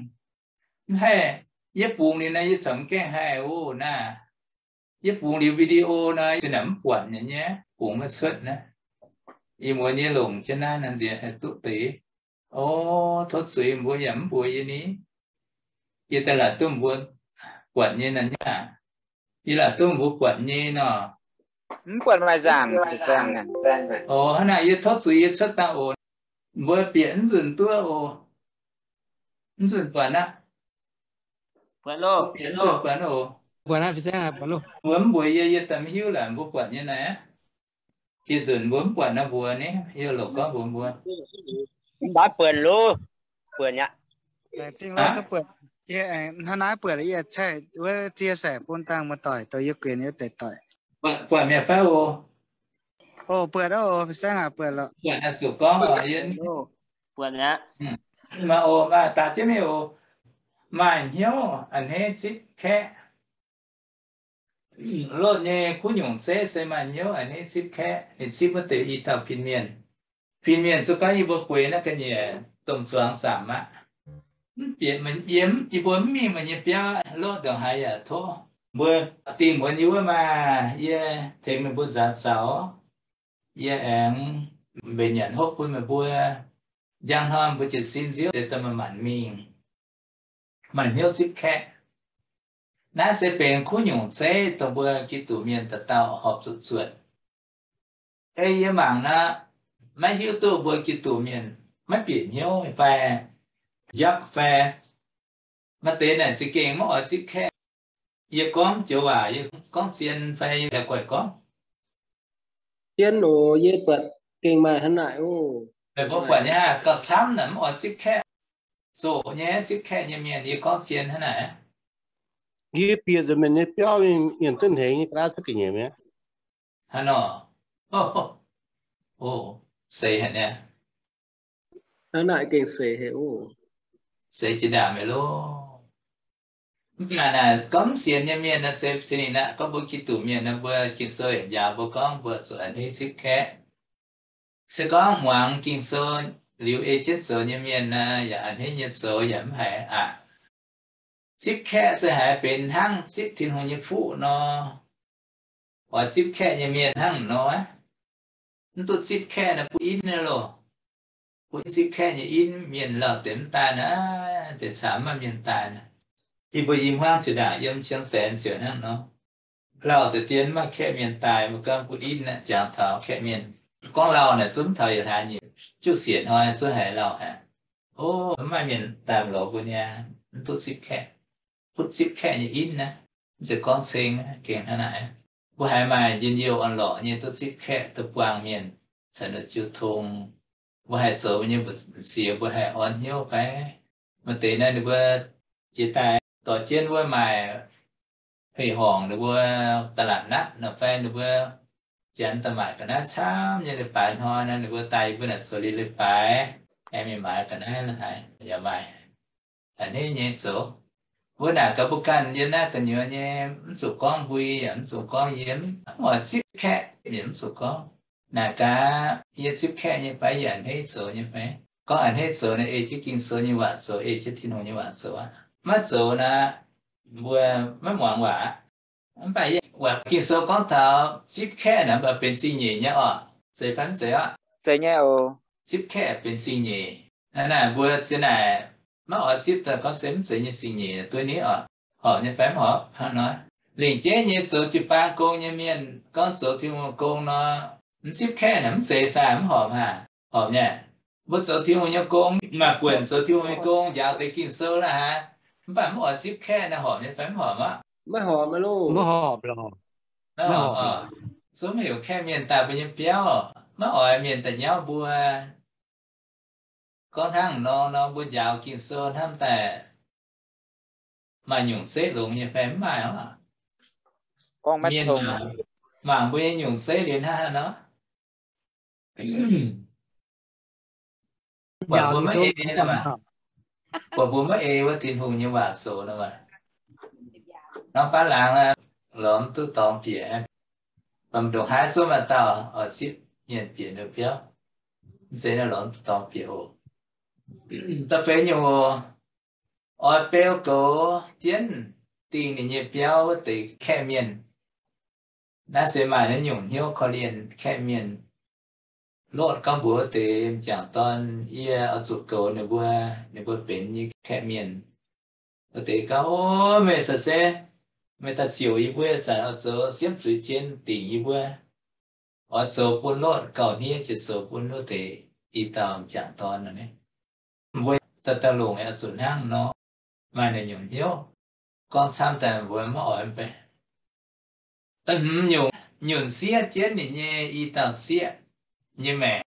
mv haih, yie bungx liuz naaiv yie caux mv gaengh haih oc naaiv. Yie bungx liuz video nor, yie naaic mv buatc nyei, bungx maiv cuotv naaiv. Ih muonz yie longc jienv naaiv nor nziex haih duqv deix. O, tov zuiz, mbuo yaac mv mbuox yie ni. Yie daaih laaix duqv mbuo buatc nyei nor nyei aac. Yie laaix duqv mbuo buatc nyei nor. Mv buatc maaih nzaangc. O, hnangv naaic yie tov zuiz yie cuotv dangh oc. Mbuo bieqc mv nzunc duqv oc. Mv nzunc buatc aqv. Bieqc mv nzunc buatc oc. Mbuo mv mbuox yie, yie daaih mv hiuv laaix mbuo buatc nyei naaiv aqv. Jiex nzunc mbuo mv buatc nor mbuox ni, yie lorqc gorngv mbuox mbuo. Mv baac buatc loh, buatc aqv. Hnangv naaiv buatc yie cai wuov chia sẻ bun dangh muoz-doic, douz yie guenx yie deix doic. Buatc mi'aqv fai oc? O, buatc oc, Fin-Saeng aac, buatc lorqc. Buatc naaiv zuqc gorngv oc, yie Buatc mi'aqv. Maaih oc, maaih daaih jienv mingh oc. Maaih hnyouv a'hneiv zipv kaeqv. Lotv nyei kuv nyungc zeiv se maaih hnyouv a'hneiv zipv kaeqv. Ninh zipv wuov deix i dauh fin-mienh. Fin-mienh se gorngv yie mbuo bueix naaiv ga'nyiec domh zuangx zaamc aqv. Mv bieqc, yie mbuo mv mingh meih nyei biauv, Lotv ndongc haaix yaac tov. Mbuo dingh muonz yie wuov maah, yie tengx meih mbuo nzaaux zaux. Yie aengx mbenc nyanc hopv bun meih mbuo. Njang hnoi mbuo jiez sin nziouv deix daaih manc-manc mingh. Maaih hnyouv zipv kaeqv. Naaiv se benx kuv nyungc zeiv dongh mbuo Giduc mienh dauh dauh horpc zuqc zuotc. Ei yie mangc nor, maiv hiuv duqv mbuo Giduc mienh maiv bieqc hnyouv fai njapv fai maaih deix naaic za'gengh maiv oix zipv kaeqv. Yie gorngv joux waac, yie gorngv zien fai yie la'guaih gorngv? Zien oc, yie buatc gengh maaih hnangv naaic oc. Meih mbuo buatc nyei haah, gauh camv naaic mv oix zipv kaeqv. Zoqc nyei zipv kaeqv nyei mienh, yie gorngv zien hnangv naaic. Yie bieqc nzengc mienh nyei biauv, mienh duqv hnengx nyei ga'naaiv cuotv ga'nyiec mi'aqv. Hnangv nor. O, seix haic niaa. Hnangv naaic gengh seix haic oc. Seix jiex ndaangc mi'aqv loh. Mv baac naaic gorngv mv sienx nyei mienh nor se, se ninh aqv, gorngv mbuo Giduc mienh nor, mbuo Ging-Sou yaac njaaux mbuo gorngv mbuo zuqc a'hneiv zipv kaeqv. Se gorngv muangx Ging-Sou liuz ei jienv zoux nyei mienh nor, yaac a'hneiv nyei zoux yaac mv haiz aqc. Zipv kaeqv se haiz benx hnangv zipv Tin-Hungh nyei fuqv nor. Oix zipv kaeqv nyei mienh hnangv nor, mv duqv zipv kaeqv naaic butv in naaiv loh. Butv zipv kaeqv nyei in, mienh lauh deix mv daaih naaic, deix caux mv maaih mienh daaih naaic. Yie mbuo i hmuangv zinh ndaangc yiem Cieng Saenx ziouc hnangv nor. Lauh deix dien mv maaih kaeqv mienh daaih, mbuo gorngv butv in naaic, jangx taux kaeqv mienh. Gorngv lauh naaic zungv taux yietc hlaax nyeic juqv siec hnoi zungv haiz lauh haic. O, mv maaih mienh daaih lorz mbuo niaa, mv duqv zipv kaeqv. Butv zipv kaeqv nyei in naaiv, mv zeiz gorngv ceng, gengh hnangv naaic. Mbuo haiz maaih njien-youh orn-lorqc nyei duqv zipv kaeqv duqv buangh mienh caux ninh jiu tong. Mbuo haih zoux nyei mbu'ziex mbuo haih orn hnyouv fai? Maaih deix naaiv ninh mbuo jiex daaih dorh jienv wuov maaih hei horngc ninh mbuo da'laatc natv nor fai ninh mbuo janx da'maaic ga'naaiv camv nyei leiz-baaix hnoi nor, ninh mbuo daaih yie mbuo naaic zoux liuz leiz-baaix, aengx mingh maaiz ga'naaiv la'haaix yaac maaih. A'hneiv nyei zoux. Mbuo naaic gaax mbuo ganh yiem naaiv gu'nyuoz nyei, mv zuqc gorngv mbui yaac mv zuqc gorngv yiem, mv oix zipv kaeqv yaac mv zuqc gorngv. Naaic gaax, yie zipv kaeqv nyei fai, yie a'hneiv zoux nyei fai? Gorngv a'hneiv zoux naaic, ei jienv Ging-Sou nyei waac zoux, ei jienv Tin-Hungh nyei waac zoux aqv. Maiv zoux naaic, mbuo maiv muangx waac aqv. Mv baac yie waac Ging-Sou gorngv taux zipv kaeqv naaic, mv baac benx zingh nyeic nyei oc. Zeiz fai mv zeiz oc? Zeiz nyei oc. Zipv kaeqv benx zingh nyeic. Naaic mbuo zien naaic maiv oix zipv daaih gorngv se mv zeiz nyei zingh nyeic duqv ni oc. Horpc nyei fai mv horpc? Hnangv nor, lingc jeiv nyei zoux jiu-baang gong nyei mienh, gorngv zoux Tin-Hungh gong nor, mv zipv kaeqv naaic mv zeiz saah, mv horpc hnangv? Horpc nyei. Mbuo zoux Tin-Hungh nyei gong, maaih buonc zoux Tin-Hungh nyei gong, njaaux deix Ging-Sou la'haaix, mv baac mv oix zipv kaeqv naaic horpc nyei fai mv horpc aqv? Maiv horpc loh. Zungv heuc kaeqv mienh daaih mbuo nyei biauv, maiv oix mienh daaih nyauv mbuo. Gorngv hnangv nor nor, mbuo njaaux Ging-Sou hnamv daaih maaih nyungc zeiv longx nyei fai mv maaih oc? Mienh mangc mbuo nyei nyungc zeiv liuz hnangv haaix nor? Buatc mbuo maiv ei, buatc mbuo maiv ei wuov Tin-Hungh nyei waac zoux nor maah. Norm baav laangz lorz mv duqv dorngx bieqc, mv ndongc haaix zungv maaih dauh oix zipv mienh bieqc ninh biauv. Mv zeiz naaiv lorz mv duqv dorngx bieqc oc. Da'feix nyungc oc, oix beu goux jienv dingh ninh nyei biauv wuov deix kaeqv mienh. Naaiv se maaih naaiv nyungc hnyouv korv-lienh kaeqv mienh. Lotv gorngv mbuox wuov deix m'jangc dorn, yie oix zuqc goux ninh mbuo, ninh mbuo benx yie kaeqv mienh. Wuov deix gorngv, O, meih se, meih daaih ziouc yie mbuo ih zanc oix zoux siemv zuiz jien dingc yie mbuo. Oix zoux bun Lotv gauh hniev jiex zoux bun wuov deix i dauh m'jangc dorn nor. Mbuo daaih daaih longc oix zuqc hnangv nor, maaih naaiv nyungc hnyouv. Gorngv camv daaih mbuo maiv oix mv bei. Da'hmz nyungc, nyunc siev jienv ninh nyei i dauh sieqv nyei maengc.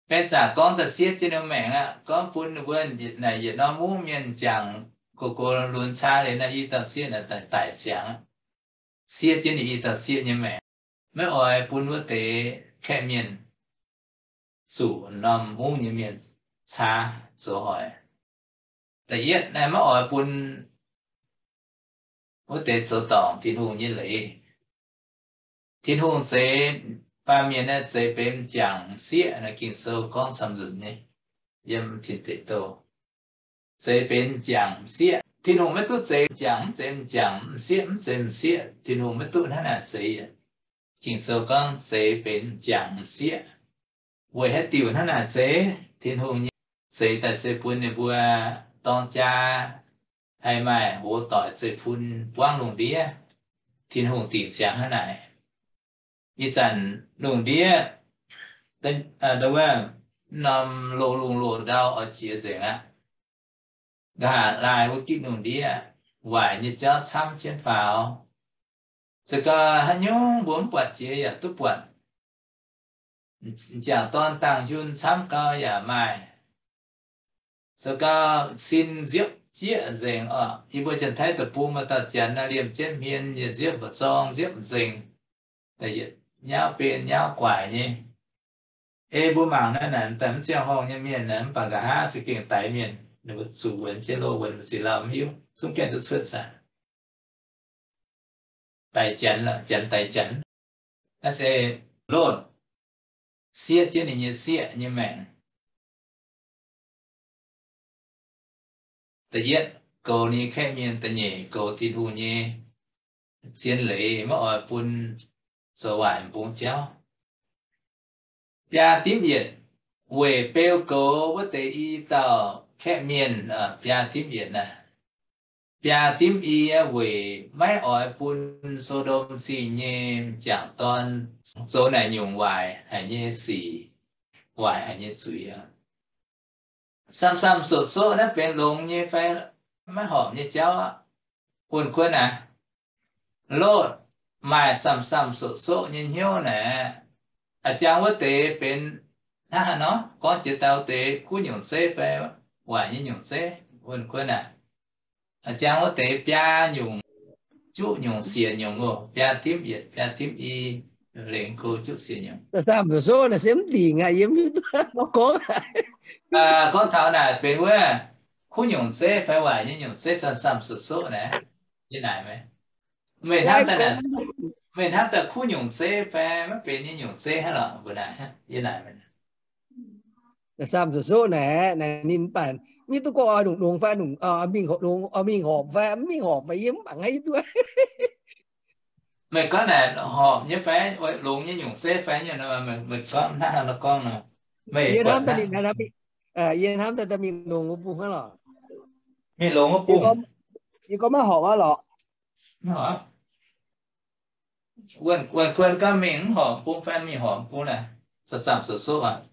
Baeng zanc gorngv daaih siev jienv ninh maengc aqv, gorngv bun ninh mbuo naaic yietc norm mungv mienh jangx gox gox lunx caa liuz naaiv i dauh sieqv naaic daic daic ziangx aqv. Siev jienv ninh i dauh sieqv nyei maengc, maiv oix bun wuov deix kaeqv mienh zuqc norm mungv nyei mienh caax zoux hoic. Da'yietv naaiv maiv oix bun wuov deix zoux dorngc Tin-Hungh nyei leiz. Tin-Hungh zeix baamh mienh naaiv zeix benx m'jangc m'sieqv naaiv, Ging-Sou gorngv camv nzunc nyei yiem Tin Deic Douh. Zeix benx m'jangc m'sieqv. Tin-Hungh maiv duqv zeix m'jangc mv zeix m'jangc, m'sieqv mv zeix m'sieqv. Tin-Hungh maiv duqv hnangv naaic zeix. Ging-Sou gorngv zeix benx m'jangc m'sieqv. Weic haaix diuc hnangv naaic zeix? Tin-Hungh nyei zeix daaih se bun ninh mbuo dorng jaa haih maaih hoz doic zeiv-fun buangv lungh ndiev. Tin-Hungh dingc ziangx hnangv naaic. Ih zanc lungh ndiev wuov norm loz-lungh loz-ndau oix jiex nzengc aqv. Nqa'haav laai wuov gitv lungh ndiev waaic nyei jauv camv jienv faaux. Za'gengh haaix nyungc mbuo mv buatc jiex yaac duqv buatc. M'jangc dorn dangh huin camv gau yaac maaih. Za'gengh sin nziepv jieqv nzengc oc. Yie mbuo Janx-Taiv deic-bung maaih dauh Janx naaiv liemh jienv hmien, yietc nziepv mba'zorng, nziepv nzengc, nyauv ben nyauv guaic nyei. Ei mbuo mangc naaiv naaic daaih mv ziangh horngh nyei mienh naaic, mv baac nqa'haav za'gengh daix mienh, ninh mbuo zuqc wuonx jienv loh, wuonx mbu'ziex lauh mv hiuv, zungv gaengh duqv cuotv saah. Daix Janx, Janx daix Janx. Naaiv se Lotv siev jienv ninh nyei sieqv nyei maengc. Da'yietv, goux ninh nyei kaeqv mienh. Da'nyeic, goux Tin-Hungh nyei zien leiz, maiv oix bun zoux waaic m'bung jauv. Biaa dimv yietc, weic beu goux wuov deix i dauh kaeqv mienh. Biaa dimv yietc naaic, biaa dimv i weic maiv oix bun So^ndom Zingh nyei m'jangc dorn zoux naaic nyungc waaic haic nyei sic, waaic haic nyei zuiz. Samv-samv soqv-soqv naaiv benx longx nyei fai maiv horpc nyei jauv aqv. Wuonh kuon naaic, Lotv maaih samv-samv soqv-soqv nyei hnyouv naaic, a'jang wuov deix benx hnangv haaix nor? Gorngv jiex dauh deix kuv nyungc zeiv fai waaic nyei nyungc zeiv? Wuonh kuon naaic, a'jang wuov deix biaa nyungc, juqv nyungc siec nyungc oc. Biaa dimv yietc, biaa dimv i, lengc go juqv siec nyungc. Samv-samv soqv-soqv naaic se mv dingc aqv, yie mv hiuv duqv gorngv. Gorngv taux naaic benx wuov kuv nyungc zeiv fai waaic nyei nyungc zeiv, samv-samv soqv-soqv naaic, yie naaic meih, meih hnamv daaih kuv nyungc zeiv fai maiv benx nyei nyungc zeiv hnangv lorqc? Mbuo naaic, yie naaic meih. Samv-samv soqv-soqv naaic, naaic ninh mv baac mv hiuv duqv gorngv oix longx fai mingh horpc fai mv mingh horpc fai yie mv baac mv hiuv duqv. Meih gorngv naaic horpc nyei fai longx nyei nyungc zeiv fai? Meih gorngv hnangv haaix nor gorngv nor? Meih hnamv daaih, yie hnamv daaih mingh longx wuov bung hnangv lorqc. Mingh longx wuov bung. Yie gorngv maiv horpc aqv lorqc. Wuonh kuon gorngv mingh mv horpc bung fai mingh horpc bung naaic, samv-samv soqv-soqv aqv.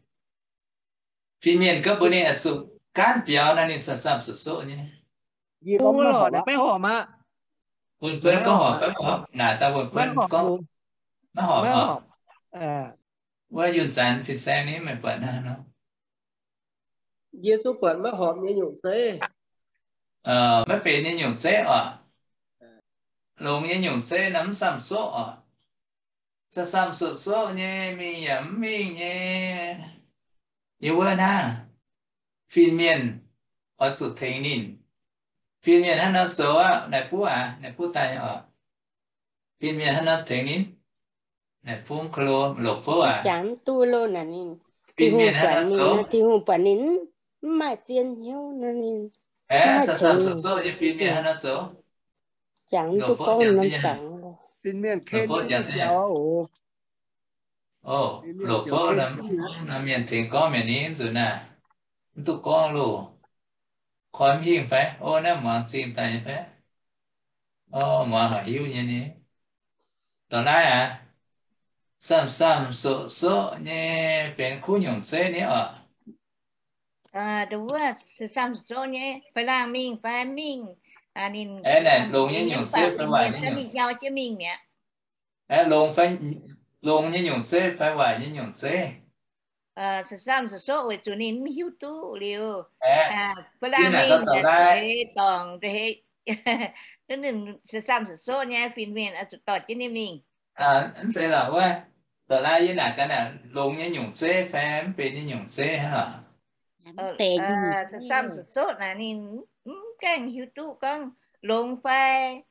Fin-mienh gorngv mbuox ninh oix zuqc gaanv biaux nor, ninh samv-samv soqv-soqv nyei. Maiv horpc aqv. Wuonh kuon gorngv horpc fai maiv horpc? Naaic daaih wuonh kuon gorngv maiv horpc oc. Wuov yunh zanc fin-saeng ni meih buatc hnangv nor. Yesu buatc maiv horpc nyei nyungc zeiv, maiv benx nyei nyungc zeiv oc. Longx nyei nyungc zeiv naaiv mv samv soqv oc. Samv-samv soqv-soqv nyei, mingh yaac mv mingh nyei. Yie wuov hnangv, fin-mienh oix zuqc tengx ninh. Fin-mienh hnangv nor zoux aqv, naaic buv aac, naaic buv daaih oc. Fin-mienh hnangv nor tengx ninh. Naaic buv ko lo, longc fouv aac. Fin-mienh hnangv nor zoux, Tin-Hungh buatc ninh mv maaih zien hnyouv nor, ninh samv-samv soqv-soqv nyei fin-mienh hnangv nor zoux. Fin-mienh ken biauv oc. Longc fouv, mienh tengx gorngv mienh ni nzunc naaic, mv duqv gorngv loh. Koi mv hingh fai? O, naaiv muangx zingh daaih nyei fai? O, muangx haic hiuv nyei ni. Dorh naaiv aac, samv-samv soqv-soqv nyei benx kuv nyungc zeiv ni oc. Wuov samv-samv soqv-soqv nyei, fai laangh mingh fai mingh, ninh longx nyei nyungc zeiv fai waaic nyei nyungc zeiv, mingh biaux jienv mingh mi'aqv. Longx fai, longx nyei nyungc zeiv fai waaic nyei nyungc zeiv? Samv-samv soqv-soqv weic zuqc ninh mv hiuv duqv liuz, fai laangh mingh deix dorngc deix, samv-samv soqv-soqv nyei fin-mienh oix zuqc dorh jienv ninh mingh. Mv zeiz lorqc wuov, dorh naaiv yie naaic gaax naaic, longx nyei nyungc zeiv fai mv benx nyei nyungc zeiv hnangv lorqc? Samh soqv naaic ninh mv gaengh hiuv duqv gorngv longx fai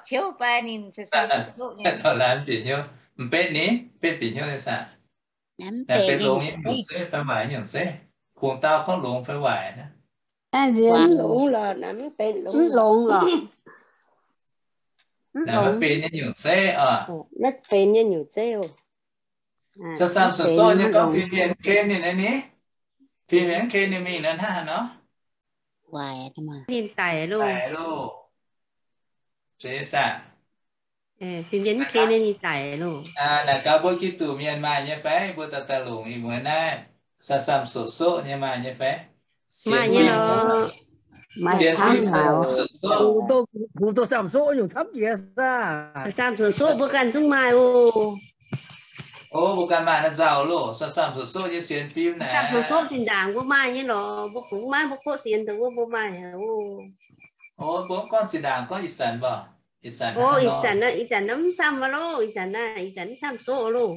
ciouv fai ninh samh soqv nyei. Taux naaic bieqc hnyouv, m'betv ni, m'betv bieqc hnyouv nyei saah? Naaic benx longx nyei nyungc zeiv fai waaic nyungc zeiv? Kungx dau gorngv longx fai waaic naaiv. Mv longx lorqc, mv benx longx lorqc. Naaic maiv benx nyei nyungc zeiv oc. Maiv benx nyei nyungc zeiv oc. Samh soqv soqv nyei gorngv fin-mienh mv ken ninh naaiv ni. Fin-mienh mv ken ninh mingh naaiv hnangv haaix nor? Ninh daic loh. Daic loh. Zeiz saah? Fin-mienh mv ken ninh daic loh. Naaic gaax mbuo Giduc mienh maaih nyei fai? Mbuo dauh dauh longc ih muonz naaiv samh soqv soqv nyei maaih nyei fai? Maaih nyei lorqc. Maaih camv haic. Kungx doqc samh soqv nyungc camv jiex saah? Samh soqv soqv mbuo ganh zungv maaih oc. O, mbuo ganh maaih naaiv nzauh loh, samh soqv soqv nyei sienx fim naaic. Samh soqv soqv zinh ndaangc mbuo maaih nyei lorqc. Mbuo kungx maiv mbuo kov sienx dongh wuov mbuo maaih haic oc. O, mbuo mv gorngv zinh ndaangc, gorngv ih zanc mbuo, ih zanc, ih zanc naaiv mv samh loh, ih zanc naaiv, ih zanc mv samh soqv loh.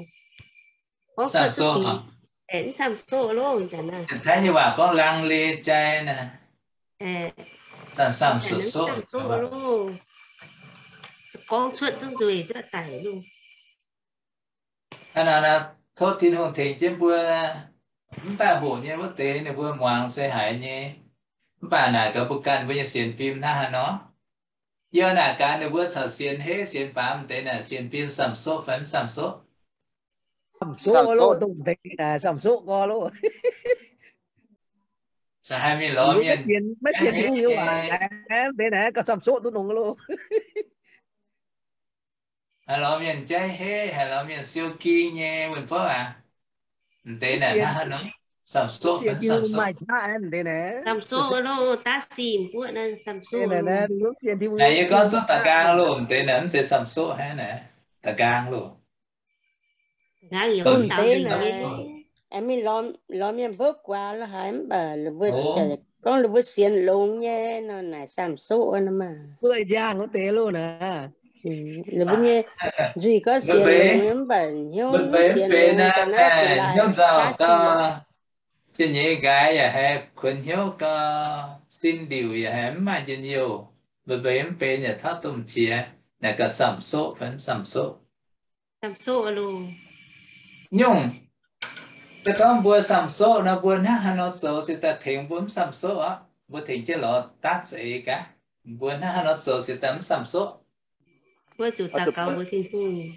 Samh soqv, mv samh soqv loh, ih zanc naaiv. Taiv nyei waac gorngv lang le jai naaiv. Samh soqv soqv loh. Gorngv cuotv zungv nzueic duqv daic loh. Hnangv naaic, tov Tin-Hungh tengx jienv mbuo mv daaih hoqc nyei wuov deix ninh mbuo muangx se haiz nyei. Mv baac naaic gaax mbuo ganh mbuo nyei sienx fim hnangv haaix nor? Yie naaic gaax ninh mbuo caux sienx heiv sienx baamz deix naaic sienx fim samh soqv fai mv samh soqv? Samh soqv loh, dongh deix naaic samh soqv gorx loh. Maiv sienx Tin-Hungh nyei waac deix naaic gauh samh soqv duqv nongx loh. Haaix lorz mienh jaiv heiv, haaix lorz mienh siou ging nyei wuon-borqv aac, deix naaic hnangv haaix nor? Samh soqv, samh soqv loh, da'gaang loh, deix naaic mv zeiz samh soqv hnangv naaic, da'gaang loh. Mv deix naaic, mingh lorz mienh mbopv guaax lo haaix mv baac gorngv ninh mbuo sienx longx nyei nor naaic samh soqv nor maah. Mbuo yangh wuov deix loh naaic. Ninh mbuo nyei nzuih gorngv sienx longx nyei mv baac hnyouv mv sienx longx, ga'naaiv jiex laaih daav sic. Jiex nyeiz nqaaix yaac haiz kuonx hnyouv gau, sin ndiuc yaac haiz mv maaih njien-youh, mbeix mbeix mv benx yaac tauv domh qiex, naaic gaax samh soqv fai mv samh soqv? Samh soqv loh. Nyungc, se gorngv mbuo samh soqv nor, mbuo hnangv haaix nor zoux se daaih tengx mbuo mv samh soqv aqv? Mbuo tengx jienv lorz daav za'eix gaax. Mbuo hnangv haaix nor zoux se daaih mv samh soqv? Mbuo zuqc daux gaux mbuox Tin-Hungh.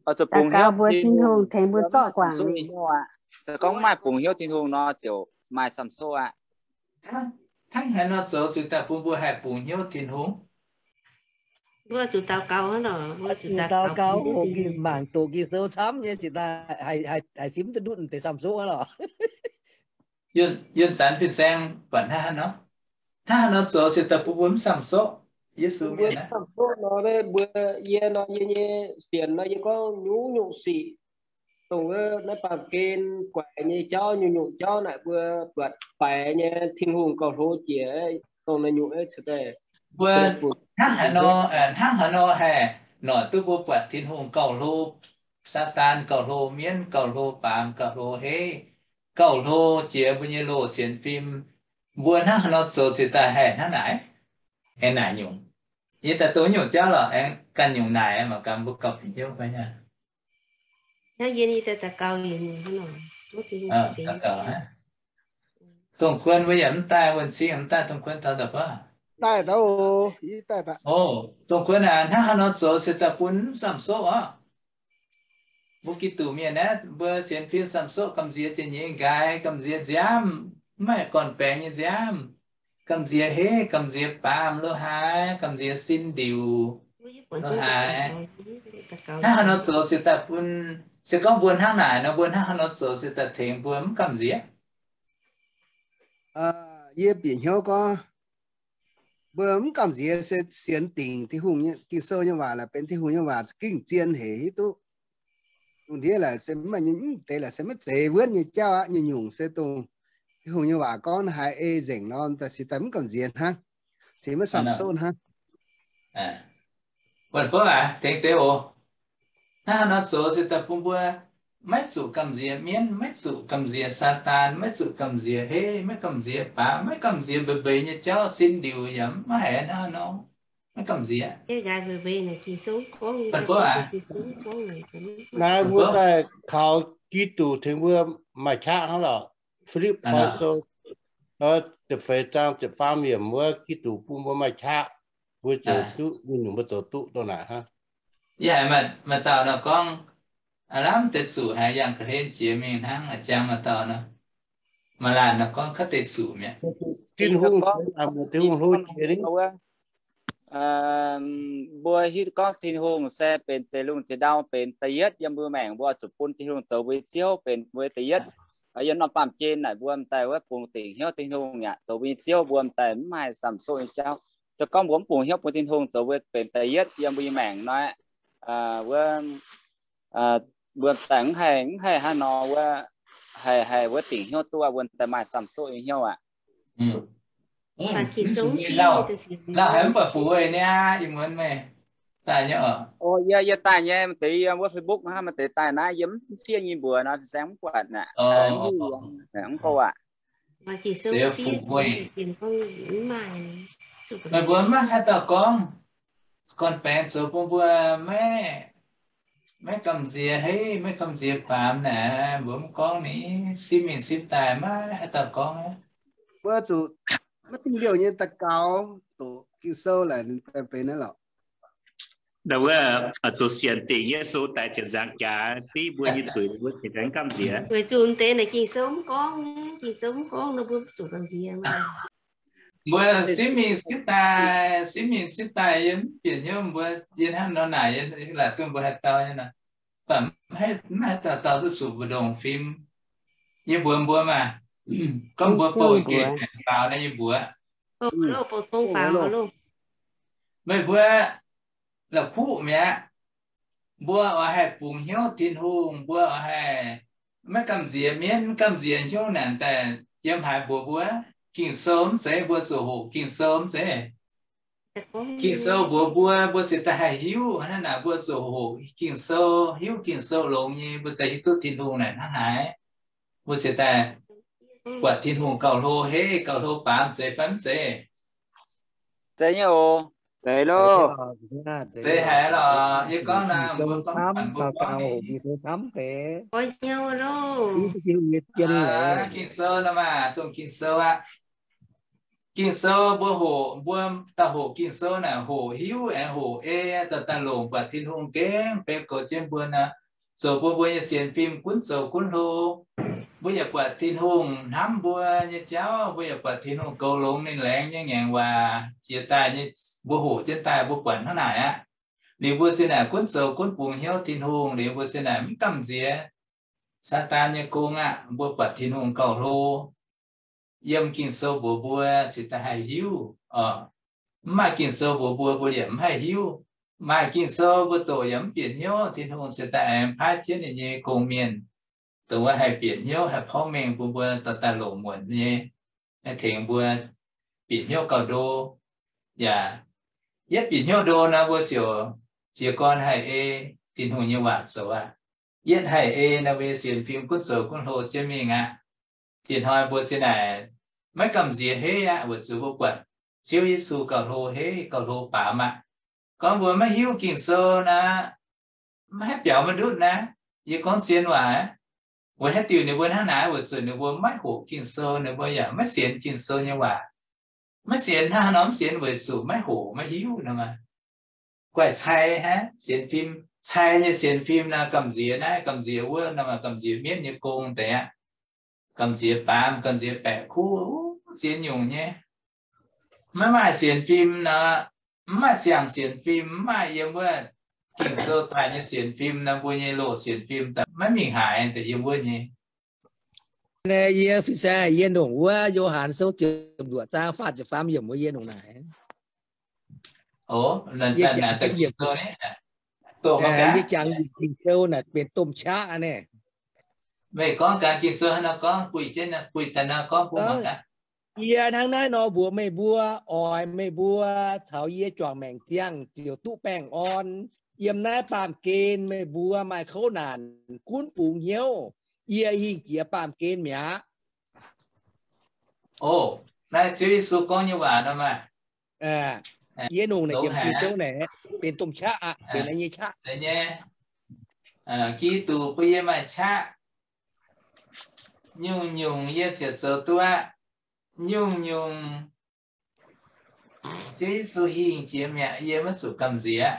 Daux gaux mbuox Tin-Hungh tengx mbuo zorqv guangc. Se gorngv maaih bungx hnyouv Tin-Hungh nor, ziouc maaih samh soqv aqv. Hnangv haaix nor zoux se daaih bun mbuo haih bungx hnyouv Tin-Hungh? Mbuo zuqc daux gaux hnangv nor, mbuo zuqc daux gaux, mangc doqc Ging-Sou camv nyei, haih simv duqv ndutv deix samh soqv hnangv nor. Yunh zanc fin-saeng buatc hnangv haaix nor, hnangv haaix nor zoux se daaih bun mbuo mv samh soqv? Yesu mienh samh soqv nor, mbuo, yie nor, yie nyei sienx nor, yie gorngv nyungc-nyungc sic dongh naaiv baamh gen guaix nyei jauv, nyungc-nyungc jauv naaic mbuo buatc faix nyei Tin-Hungh gauh hlo jiex dongh naaiv nyungc. Mbuo hnangv haaix nor, hnangv haaix nor haih noic duqv mbuo buatc Tin-Hungh gauh hlo, Saadaan gauh hlo, mienv gauh hlo, baamz gauh hlo, heiv gauh hlo jiex mbuo nyei loz sienx fim? Mbuo hnangv haaix nor zoux cingx daaih haih hnangv naaic? Aengx naaic nyungc, yie daaih doqc nyungc jauv lorqc, aengx ganh nyungc naaic, mangc gaax mbuo gauh bieqc hnyouv fai. Dongh Kuonx mbuo yaac mv daaih, Wuonh Cing mv daaih, Dongh Kuonx taux daaih fai? Dongh Kuonx aac, hnangv haaix nor zoux cingx daaih bun mv samh soqv orqc? Mbuo Giduc mienh aeqv, mbuo sienx fim samh soqv gamh nziex jiex nyeiz nqaaix, gamh nziex nziaamv, mv maaih gorn-baengx nyei nziaamv, gamh nziex heiv, gamh nziex baamz lo haaix, gamh nziex sin ndiuc lo haaix. Hnangv haaix nor zoux cingx daaih bun, se gorngv mbuo hnangv naaic nor, mbuo hnangv haaix nor zoux cingx daaih tengx mbuo mv gamh nziex? Yie bieqc hnyouv gorngv, mbuo mv gamh nziex se sienx dingc Tin-Hungh nyei, Ging-Sou nyei waac naaic benx Tin-Hungh nyei waac za'gengh zien hec hiuv duqv. Lungh ndiev laaic se mv maaih nyei, mv deix laaic se maiv zeiz wuonv nyei jauv aqv. Nyungc-nyungc se dongh Tin-Hungh nyei waac gorngv haiz ei nzengc nor, daaih cingx daaih mv gamh nziex hnangv, cingx maiv samh soqv hnangv. Wuonh Fouv aac, tengx deix oc. Hnangv haaix nor zoux se daaih bun mbuo maiv zuqc gamh nziex mienv, maiv zuqc gamh nziex Saadaan, maiv zuqc gamh nziex heiv, maiv gamh nziex baamz, maiv gamh nziex mbeix mbeix nyei jauv, sin ndiuc yaac maiv haiz hnangv nor, maiv gamh nziex. Naaiv mbuo daaih kaux Giduc tengx mbuo maaih qaqv hnangv lorqc. Fi^lipv^poi Sou da'feix zaang ziepc faam yiemc wuov, Giduc bun mbuo maaih qaqv, mbuo ziouc duqv, mbuo nyungc mbuo zoux duqv dongh naaic hnangv. Yie haiz maaih dauh nor gorngv, aav lamh deix zuqc haiz yangh ga'hlen jiex mingh hnangv, jangx maaih dauh nor, maaih laanh nor gorngv kaav deix zuqc mi'aqv. Tin-Hungh, Tin-Hungh hlo jiex. Mbuo hiuv gorngv Tin-Hungh se benx zeix lungh zeix ndau, benx da'yietv yiem mbuo maengc, mbuo zuqc bun Tin-Hungh zoux mbuo nyei Ziouv, benx mbuo da'yietv. Yiem norm baamh gen naaic mbuo m'daaih wuov bungx dingc hnyouv Tin-Hungh yaac zoux mbuo nyei Ziouv, mbuo m'daaih mv maaih samh soqv nyei jauv. Se gorngv mbuo mv bungx hnyouv bun Tin-Hungh zoux mbuo benx da'yietv yiem mbuo nyei maengc nor, mbuo m'daaih mv haih, mv haih hnangv nor wuov, haih, haih wuov dingc hnyouv duqv, mbuo m'daaih maaih samh soqv nyei hnyouv aqv. Lauh haiz mv buatc fu'jueiv niaa, ih muonz meih daaih nyei oc. Yie daaih nyei, maaih deix yiem wuov Facebook hnangv, maaih deix daaih naaiv, yie mv fiev nyei mbuox nor, fin-saeng mv buatc aqv. Mv go aqv. Meih mbuo maiv haaix dauh gorngv, gorn-baengx zoux bun mbuo maiv, maiv gamh nziex heiv, maiv gamh nziex baamz naaic, mbuo mv gorngv ni, sipv mingh sipv daaih maiv haaix dauh gorngv. Mbuo zuqc maiv dingh liouh nyei daux gaux doqc Ging-Sou laaic ninh benx naaiv lorqc. Wuov, zoux sienx dingc Yesu daaih ziepc nzaangc jaax div mbuo nyei zuiz, mbuo cingx daaih mv gamh nziex. Weic zuqc deix naaic Ging-Sou mv gorngv, Ging-Sou mv gorngv nor mbuo zuqc gamh nziex. Mbuo sipv mingh sipv daaih, sipv mingh sipv daaih yie mv bieqc hnyouv mbuo, yie hnangv nor naaic, yie laaic duqv mbuo haaix dauh nyei nor, mv haaix dauh dauh duqv zuqc mbu'ndongx fim. Yie mbuox mbuo maah, gorngv mbuo bouh geh baengc faaux naaiv yie mbuox. Meih mbuo la'kuqv mi'aqv. Mbuo oix haih bungx hnyouv Tin-Hungh, mbuo oix haih maiv gamh nziex mienv, maiv gamh nziex hnyouv naaic daaih yiem haaix mbuox mbuo, Ging-Sou mv zeiz, mbuo zuqc hoqc Ging-Sou mv zeiz. Ging-Sou mbuox mbuo, mbuo se daaih haih hiuv hnangv naaic, mbuo zuqc hoqc Ging-Sou, hiuv Ging-Sou longx nyei, mbuo daaih hiuv duqv Tin-Hungh naaic hnangv haaix. Mbuo se daaih buatc Tin-Hungh gauh hlo heiv, gauh hlo baamz, zeiz fai mv zeiz? Zeiz nyei oc. Zeiz lorqc. Zeiz haic lorqc. Yie gorngv naaic, mbuo gorngv, mbuo gorngv Ging-Sou nor maah, dongh Ging-Sou aqv. Ging-Sou mbuo hoqc, mbuo daaih hoqc Ging-Sou naaic, hoqc hiuv aengx hoqc ei, daaih daaih longc buatc Tin-Hungh gengh beu goux jienv mbuo nor, zoux bun mbuo nyei sienx fim gunv zoux gunv hlo. Mbuo yaac buatc Tin-Hungh hnamv mbuo nyei jauv, mbuo yaac buatc Tin-Hungh goux longx ninh laengz nyei ngaengc waac jiex daaih nyei, mbuo hoqc jienv daaih mbuo buatc hnangv naaic aqv. Liuz mbuo zinh naaic gunv zoux gunv bungx hnyouv Tin-Hungh, liuz mbuo zinh naaic mv gamh nziex Saadaan nyei gong aqv. Mbuo buatc Tin-Hungh gauh hlo. Yiem Ging-Sou mbuox mbuo cingx daaih haih hiuv oc. Mv maaih Ging-Sou mbuox mbuo, mbuo yaac mv haih hiuv. Maaih Ging-Sou mbuo doqc yaac mv bieqc hnyouv. Tin-Hungh cingx daaih aengx paaiv jienv ninh nyei gong-mienh, dongh wuov haih bieqc hnyouv, haih porv mengh bun mbuo dorh daaih longc muonc nyei, haih tengx mbuo bieqc hnyouv gauh ndo. Yaac yietv bieqc hnyouv ndo nor, mbuo ziouc jiez gorn haih ei Tin-Hungh nyei waac zoux aqv. Yietv haih ei nor, mbuo nyei sienx fim gunv zoux gunv hlo jienv mingh aqv. Diex hnoi mbuo zinh naaic maiv gamh nziex heiv aqv, weic zuqc mbuo buatc Ziouv Yesu gauh hlo heiv, gauh hlo baamz aqv. Gorngv mbuo maiv hiuv Ging-Sou naaic, maiv haih biaux maiv ndutv naaiv. Yie gorngv zien waac, weic haaix diuc ninh mbuo hnangv naaic, weic zuqc ninh mbuo maiv hoqc Ging-Sou, ninh mbuo yaac maiv sienx Ging-Sou nyei waac. Maiv sienx hnangv haaix nor mv sienx? Weic zuqc maiv hoqc maiv hiuv nor maah. Guaih cai hnangv, sienx fim, cai nyei sienx fim naaic gamh nziex naaiv, gamh nziex wuov, naaiv maaih gamh nziex mienv nyei gong deix aqv. Gamh nziex baamz, gamh nziex baeqc kuv, ziex nyungc nyei. Maiv maaih sienx fim nor, mv maaih siang sienx fim, mv maaih yiem wuov Ging-Sou daaih nyei sienx fim nor, mbuo nyei loz sienx fim daaih maiv mingh haaix deix yiem wuov nyei. Yie fin-saeng yie nongc wuov Yo^han Sou ziepc luoqc zaang faah ziepc faam yiemc wuov yie nongc naaic. Yie jangx Ging-Sou naaic benx domh qaqv naaic. Meih gorngv ganh Ging-Sou hnangv nor gorngv, buih jienv, buih daaih nor gorngv bun mangc gaax. Yie hnangv naaiv nor mbuox meih mbuo, oix meih mbuo caux yie juangc maengc ziangh ziouc duqv baengh orn. Yiem naaiv baamh gen meih mbuo maaih kouv naanc gunv bungx hnyouv, yie hingh jiex baamh gen mi'aqv. O, naaiv Ziouv Yesu gorngv nyei waac nor maah. Yie nongc naaic yiem Ging-Sou naaic benx domh qaqv aqv, benx nyei qaqv. Giduc bun yie maaih qaqv. Nyungc-nyungc yie ziouc zoux duqv aqv. Nyungc-nyungc Ziouv Yesu hingh jiex mi'aqv, yie maiv zuqc gamh nziex.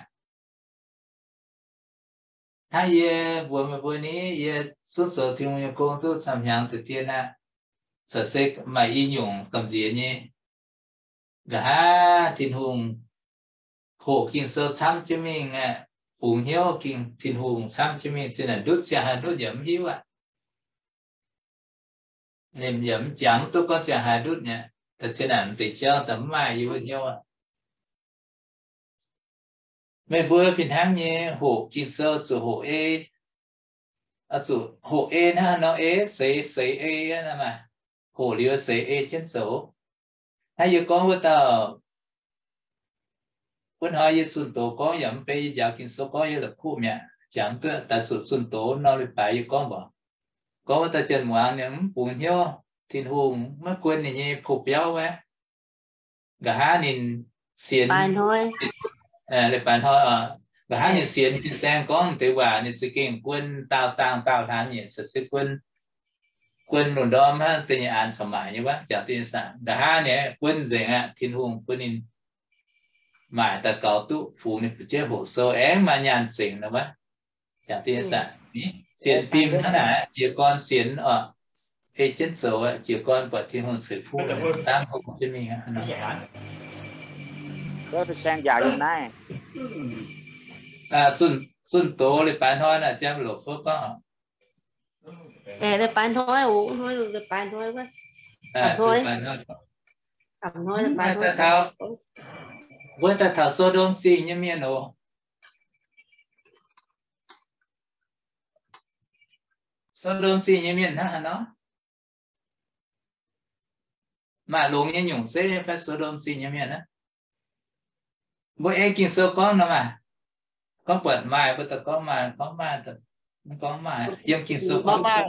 Hnangv yie mbuox meih mbuo ni, yie zungv zoux Tin-Hungh nyei gong duqv camv hnyangx deix dien aqv. Corc se maaih i nyungc gamh nziex nyei. Nqa'haav Tin-Hungh hoqc Ging-Sou camv jienv mingh aqv, bungx hnyouv Ging, Tin-Hungh camv jienv mingh, zinh naaic ndutv ziangh haaix ndutv yaac mv hiuv aqv. Ninh yaac mv jangx mv duqv gorngv ziangh haaix ndutv nyei, da'zinh naaic deix jauv da'mv maaih yie wuov hnyouv aqv. Meih mbuo fih hnangv nyei hoqc Ging-Sou zuqc hoqc ei, zuqc hoqc ei hnangv nor ei seix, seix ei aqv maah. Hoqc liuz seix ei jienv zoux. Hnangv yie gorngv wuov dauh, wuov hnoi yie zunh doz gorngv yaac mv bei, yie njaaux Ging-Sou gorngv yie la'kuqv mi'aqv, jangx duqv daaih zuqc zunh doz nor leiz-baaix yie gorngv mbuox, gorngv wuov dauh janx-muangz ninh mv bungx hnyouv Tin-Hungh, maiv guon ninh nyei pou-biauv wuov. Nqa'haav ninh sienx, leiz-baaix hnoi, nqa'haav ninh sienx fin-saeng gorngv deix waac, ninh za'gengh guon daauh dangh daauh hnaangx nyei, se guon, guon lungh ndorm hnangv deix nyei aanx caux maaic nyei wuov, jangx deix nyei saah. Nqa'haav ninh guon nzengc aqv, Tin-Hungh bun ninh maaic daux gaux duqv fungx ninh fu'jueiv hoqc sou aengx maaih nyaanh zengc nor wuov. Jangx deix nyei saah, sienx fim hnangv naaic, jiez gorn sienx oc, ei jienv zoux, jiez gorn buatc Tin-Hungh ceix fuqv, dangv hopv jienv mingh. Zunh doz leiz-baaix hnoi naaic, jang loc fouv gorngv, wuov daaih taux So^ndom Zingh nyei mienh oc. So^ndom Zingh nyei mienh hnangv haaix nor? Maaih longx nyei nyungc zeiv fai So^ndom Zingh nyei mienh aqv? Mbuo ei Ging-Sou gorngv nor maah. Gorngv buatc maaih, mbuo daaih gorngv maaih, gorngv maaih, gorngv maaih, yiem Ging-Sou gorngv maaih.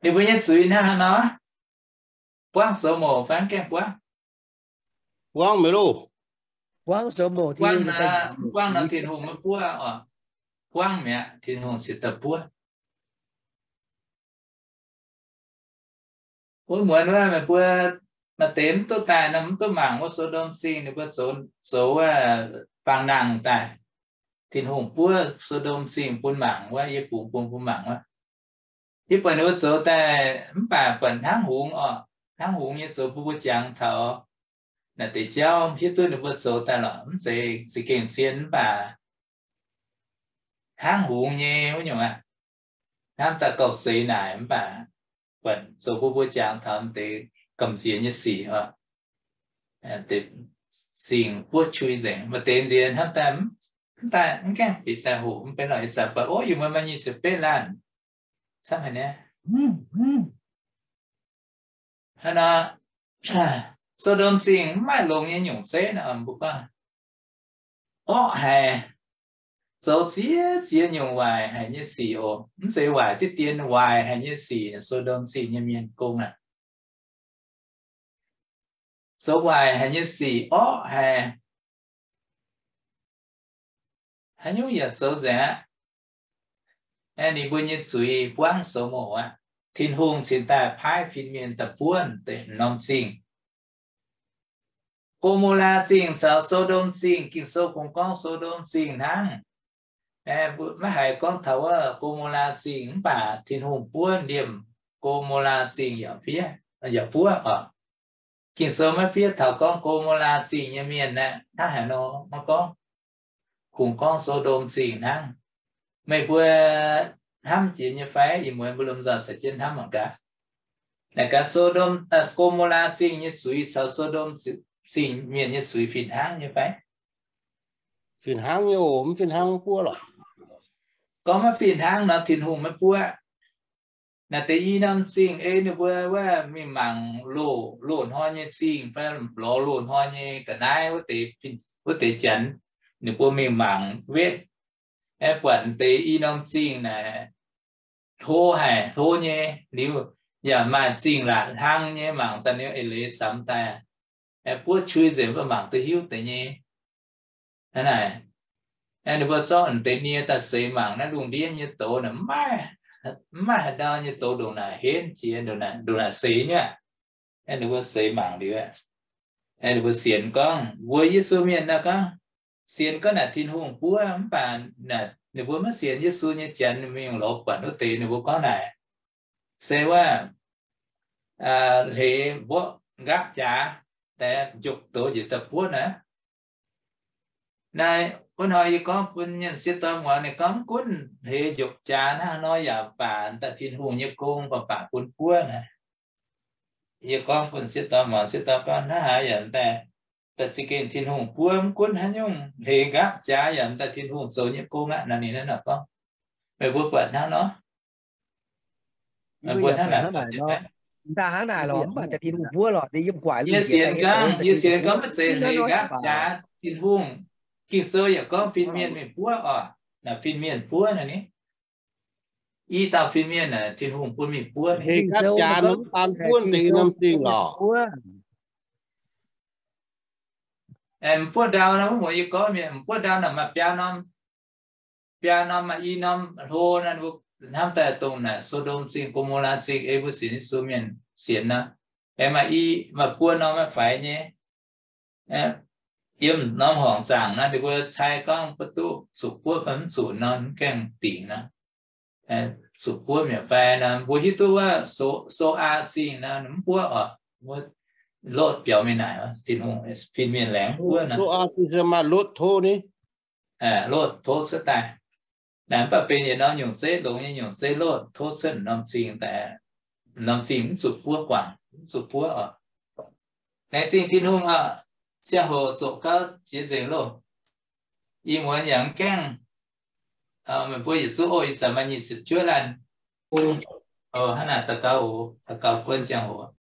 Ninh mbuo nyei zuiz hnangv haaix nor? Buangv soux mouc fai mv gaengh buangv? Buangv mi'aqv loh. Buangv soux mouc, buangv nor Tin-Hungh maiv buov oc. Buangv mi'aqv, Tin-Hungh cingx daaih buov. Wuov muonz wuov meih mbuo maaih deix mv duqv daaih nor, mv duqv mangc wuov So^ndom Zingh ninh mbuo zoux, zoux wuov baang nangh daaih. Tin-Hungh buov So^ndom Zingh bun mangc wuov, yie bungx bun bun mangc wuov. Yie buatc ninh mbuo zoux daaih mv baac buatc hnangv hungx oc, hnangv hungx nyei zoux bun mbuo jangx taux naaic deix jauv, hiuv duqv ninh mbuo zoux daaih lorqc, mv zeiz za'gengh zien mv baac hnangv hungx nyei wuov nyungc aqv. Hnamv daaih gauh seix naaic mv baac buatc zoux bun mbuo jangx taux deix gamh nziex nyei sic oc. Deix zingh buov qui nzengc, maaih deix nziex hnamv daaih mv daaih mv gaengh bieqc daaih hoqc mv benx lorqc, ih zanc buatc ov, ih muonz maaih nyic ziepc betv laanh camv haic niaa. Hnangv nor, So^ndom Zingh mv maaih longx nyei nyungc zeiv nor, mbuo gorngv orqv haic, zoux ziex ziex nyungc waaic haic nyei sic oc. Mv zeiz waaic diqv dien, waaic haic nyei sic, So^ndom Zingh nyei mienh gong aqv. Zoux waaic haic nyei sic, orqv haic, haaix nyungc yaac zoux nzengc aqv. Ninh mbuo nyei zuiz buangv soux mouc aqv. Tin-Hungh cingx daaih paaiv fin-mienh daaih buonv deix norm zingh. Go^mo^laa Zingh caux So^ndom Zingh, Ging-Sou kungx gorngv So^ndom Zingh hnangv. Maiv haiz gorngv taux wuov Go^mo^laa Zingh, mv baac Tin-Hungh buonv liemh Go^mo^laa Zingh yaac fiev, yaac buov oc. Ging-Sou maiv fiev taux gorngv Go^mo^laa Zingh nyei mienh aeqv, hnangv haaix nor maiv gorngv. Kungx gorngv So^ndom Zingh hnangv. Meih mbuo hnamv jiex nyei fai? Ih muonz mbuo lomh nzoih caux jienv hnamv mangc gaax. Naaic gaax, So^ndom, Go^mo^laa Zingh nyei zuiz caux So^ndom Zingh mienh nyei zuiz fih hnangv nyei fai? Fih hnangv nyei oc, mv fih hnangv mv buov lorqc. Gorngv maiv fih hnangv nor, Tin-Hungh maiv buov. Naaiv deix i norm zingh ei ninh mbuo wuov mingh mangc loz-hnoi nyei zingh fai lorz loz-hnoi nyei ga'naaiv wuov deix janx, ninh mbuo mingh mangc wetv, aeqv, buatc deix i norm zingh naaic hlo haic, hlo nyei liuz, yaac maaih zingh laatc hlang nyei, mangc daaih ninh eix leiz samx daaih, aeqv, buov qui nzengc, mbuo mangc duqv hiuv deix nyei. Hnangv naaic, ninh mbuo zorqv deix nie daaih seix mangc naaiv lungh ndiev nyei douz naaic, mv maaih haaix ndau nyei douz ndongc naaic henv jiex, ndongc naaic seix nyei aqv. Ninh mbuo seix mangc liuz, ninh mbuo sienx gorngv mbuo Yesu mienh naaiv gorngv, sienx gorngv naaic Tin-Hungh buov, mv baac ninh mbuo maiv sienx Yesu nyei janx mingh lorz buatc wuov deix ninh mbuo gorngv naaic, se wuov hleix mborqv nqaapv jaax, daaih njopc douz njiec daaih buov naaiv. Naaiv wuov hnoi yie gorngv bun mienh sieqv dorn muangx, ninh gorngv mv gunv hleix njopc jaax hnangv nor yaac baac daaih Tin-Hungh nyei gong baac baac bun buov naaic. Yie gorngv bun sieqv dorn muangx, sieqv dorn gorngv hnangv haaix yaac daaih, daaih za'gengh Tin-Hungh buov, mv gunv haaix nyungc hleix nqaapv jaax yaac daaih Tin-Hungh zoux nyei gong aqv. Naaiv ninh naaiv nor gorngv, meih mbuo buatc hnangv nor? Meih mbuo hnangv naaic, hnangv naaic lorqc, mv baac daaih Tin-Hungh buov lorqc, yiem guaaic yie sienx gorngv, yie sienx gorngv maiv zeiz hleix nqaapv jaax. Tin-Hungh, Ging-Sou yaac gorngv fin-mienh mingh buov oc. Naaic fin-mienh buov naaic ni. I dauh fin-mienh naaic Tin-Hungh bun mingh buov. Hleix nqaapv jaax norm daan buov deix norm zingh lorqc. M'buov ndau nor, mv muoz yie gorngv mienh, m'buov ndau naaic maaih biaa norm, biaa norm, maaih i norm hlo naaiv, hnamv daaih dongh naaic So^ndom Zingh, Go^mo^laa Zingh, ei mbuo sienx Yesu mienh sienx nor, aengx maaih i, maaih buo norm maiv faix nyei. Yiem norm horngc zaangc naaiv, ninh mbuo cai gorngv maiv duqv zuqc buov fai mv zuqc nor, mv gaengh dingc nor, zuqc buov mi'aqv fai nor, mbuo hiuv duqv wuov So, So^aa Zingh nor, mv buov oc. Lotv biaux mingh naaic, Tin-Hungh fin-mienh laengz mv buov nor. Maaih lotv tov ni. Lotv tov cuotv daaih. Naaic mv baac benx yietc norm nyungc zeiv, longx nyei nyungc zeiv, lotv tov cuotv norm zingh daaih. Norm zingh mv zuqc buov guangc, mv zuqc buov oc. Laengz zingh Tin-Hungh oc. Ziangh hoc zoqc gauv jiex nzengc loh. Ih muonz yaac mv gaengh, meih mbuo yietc zungv oc. Ih zanc maaih nyic ziepc juov laanh. Hnangv naaic daux gaux oc, daux gaux guon ziangh hoc.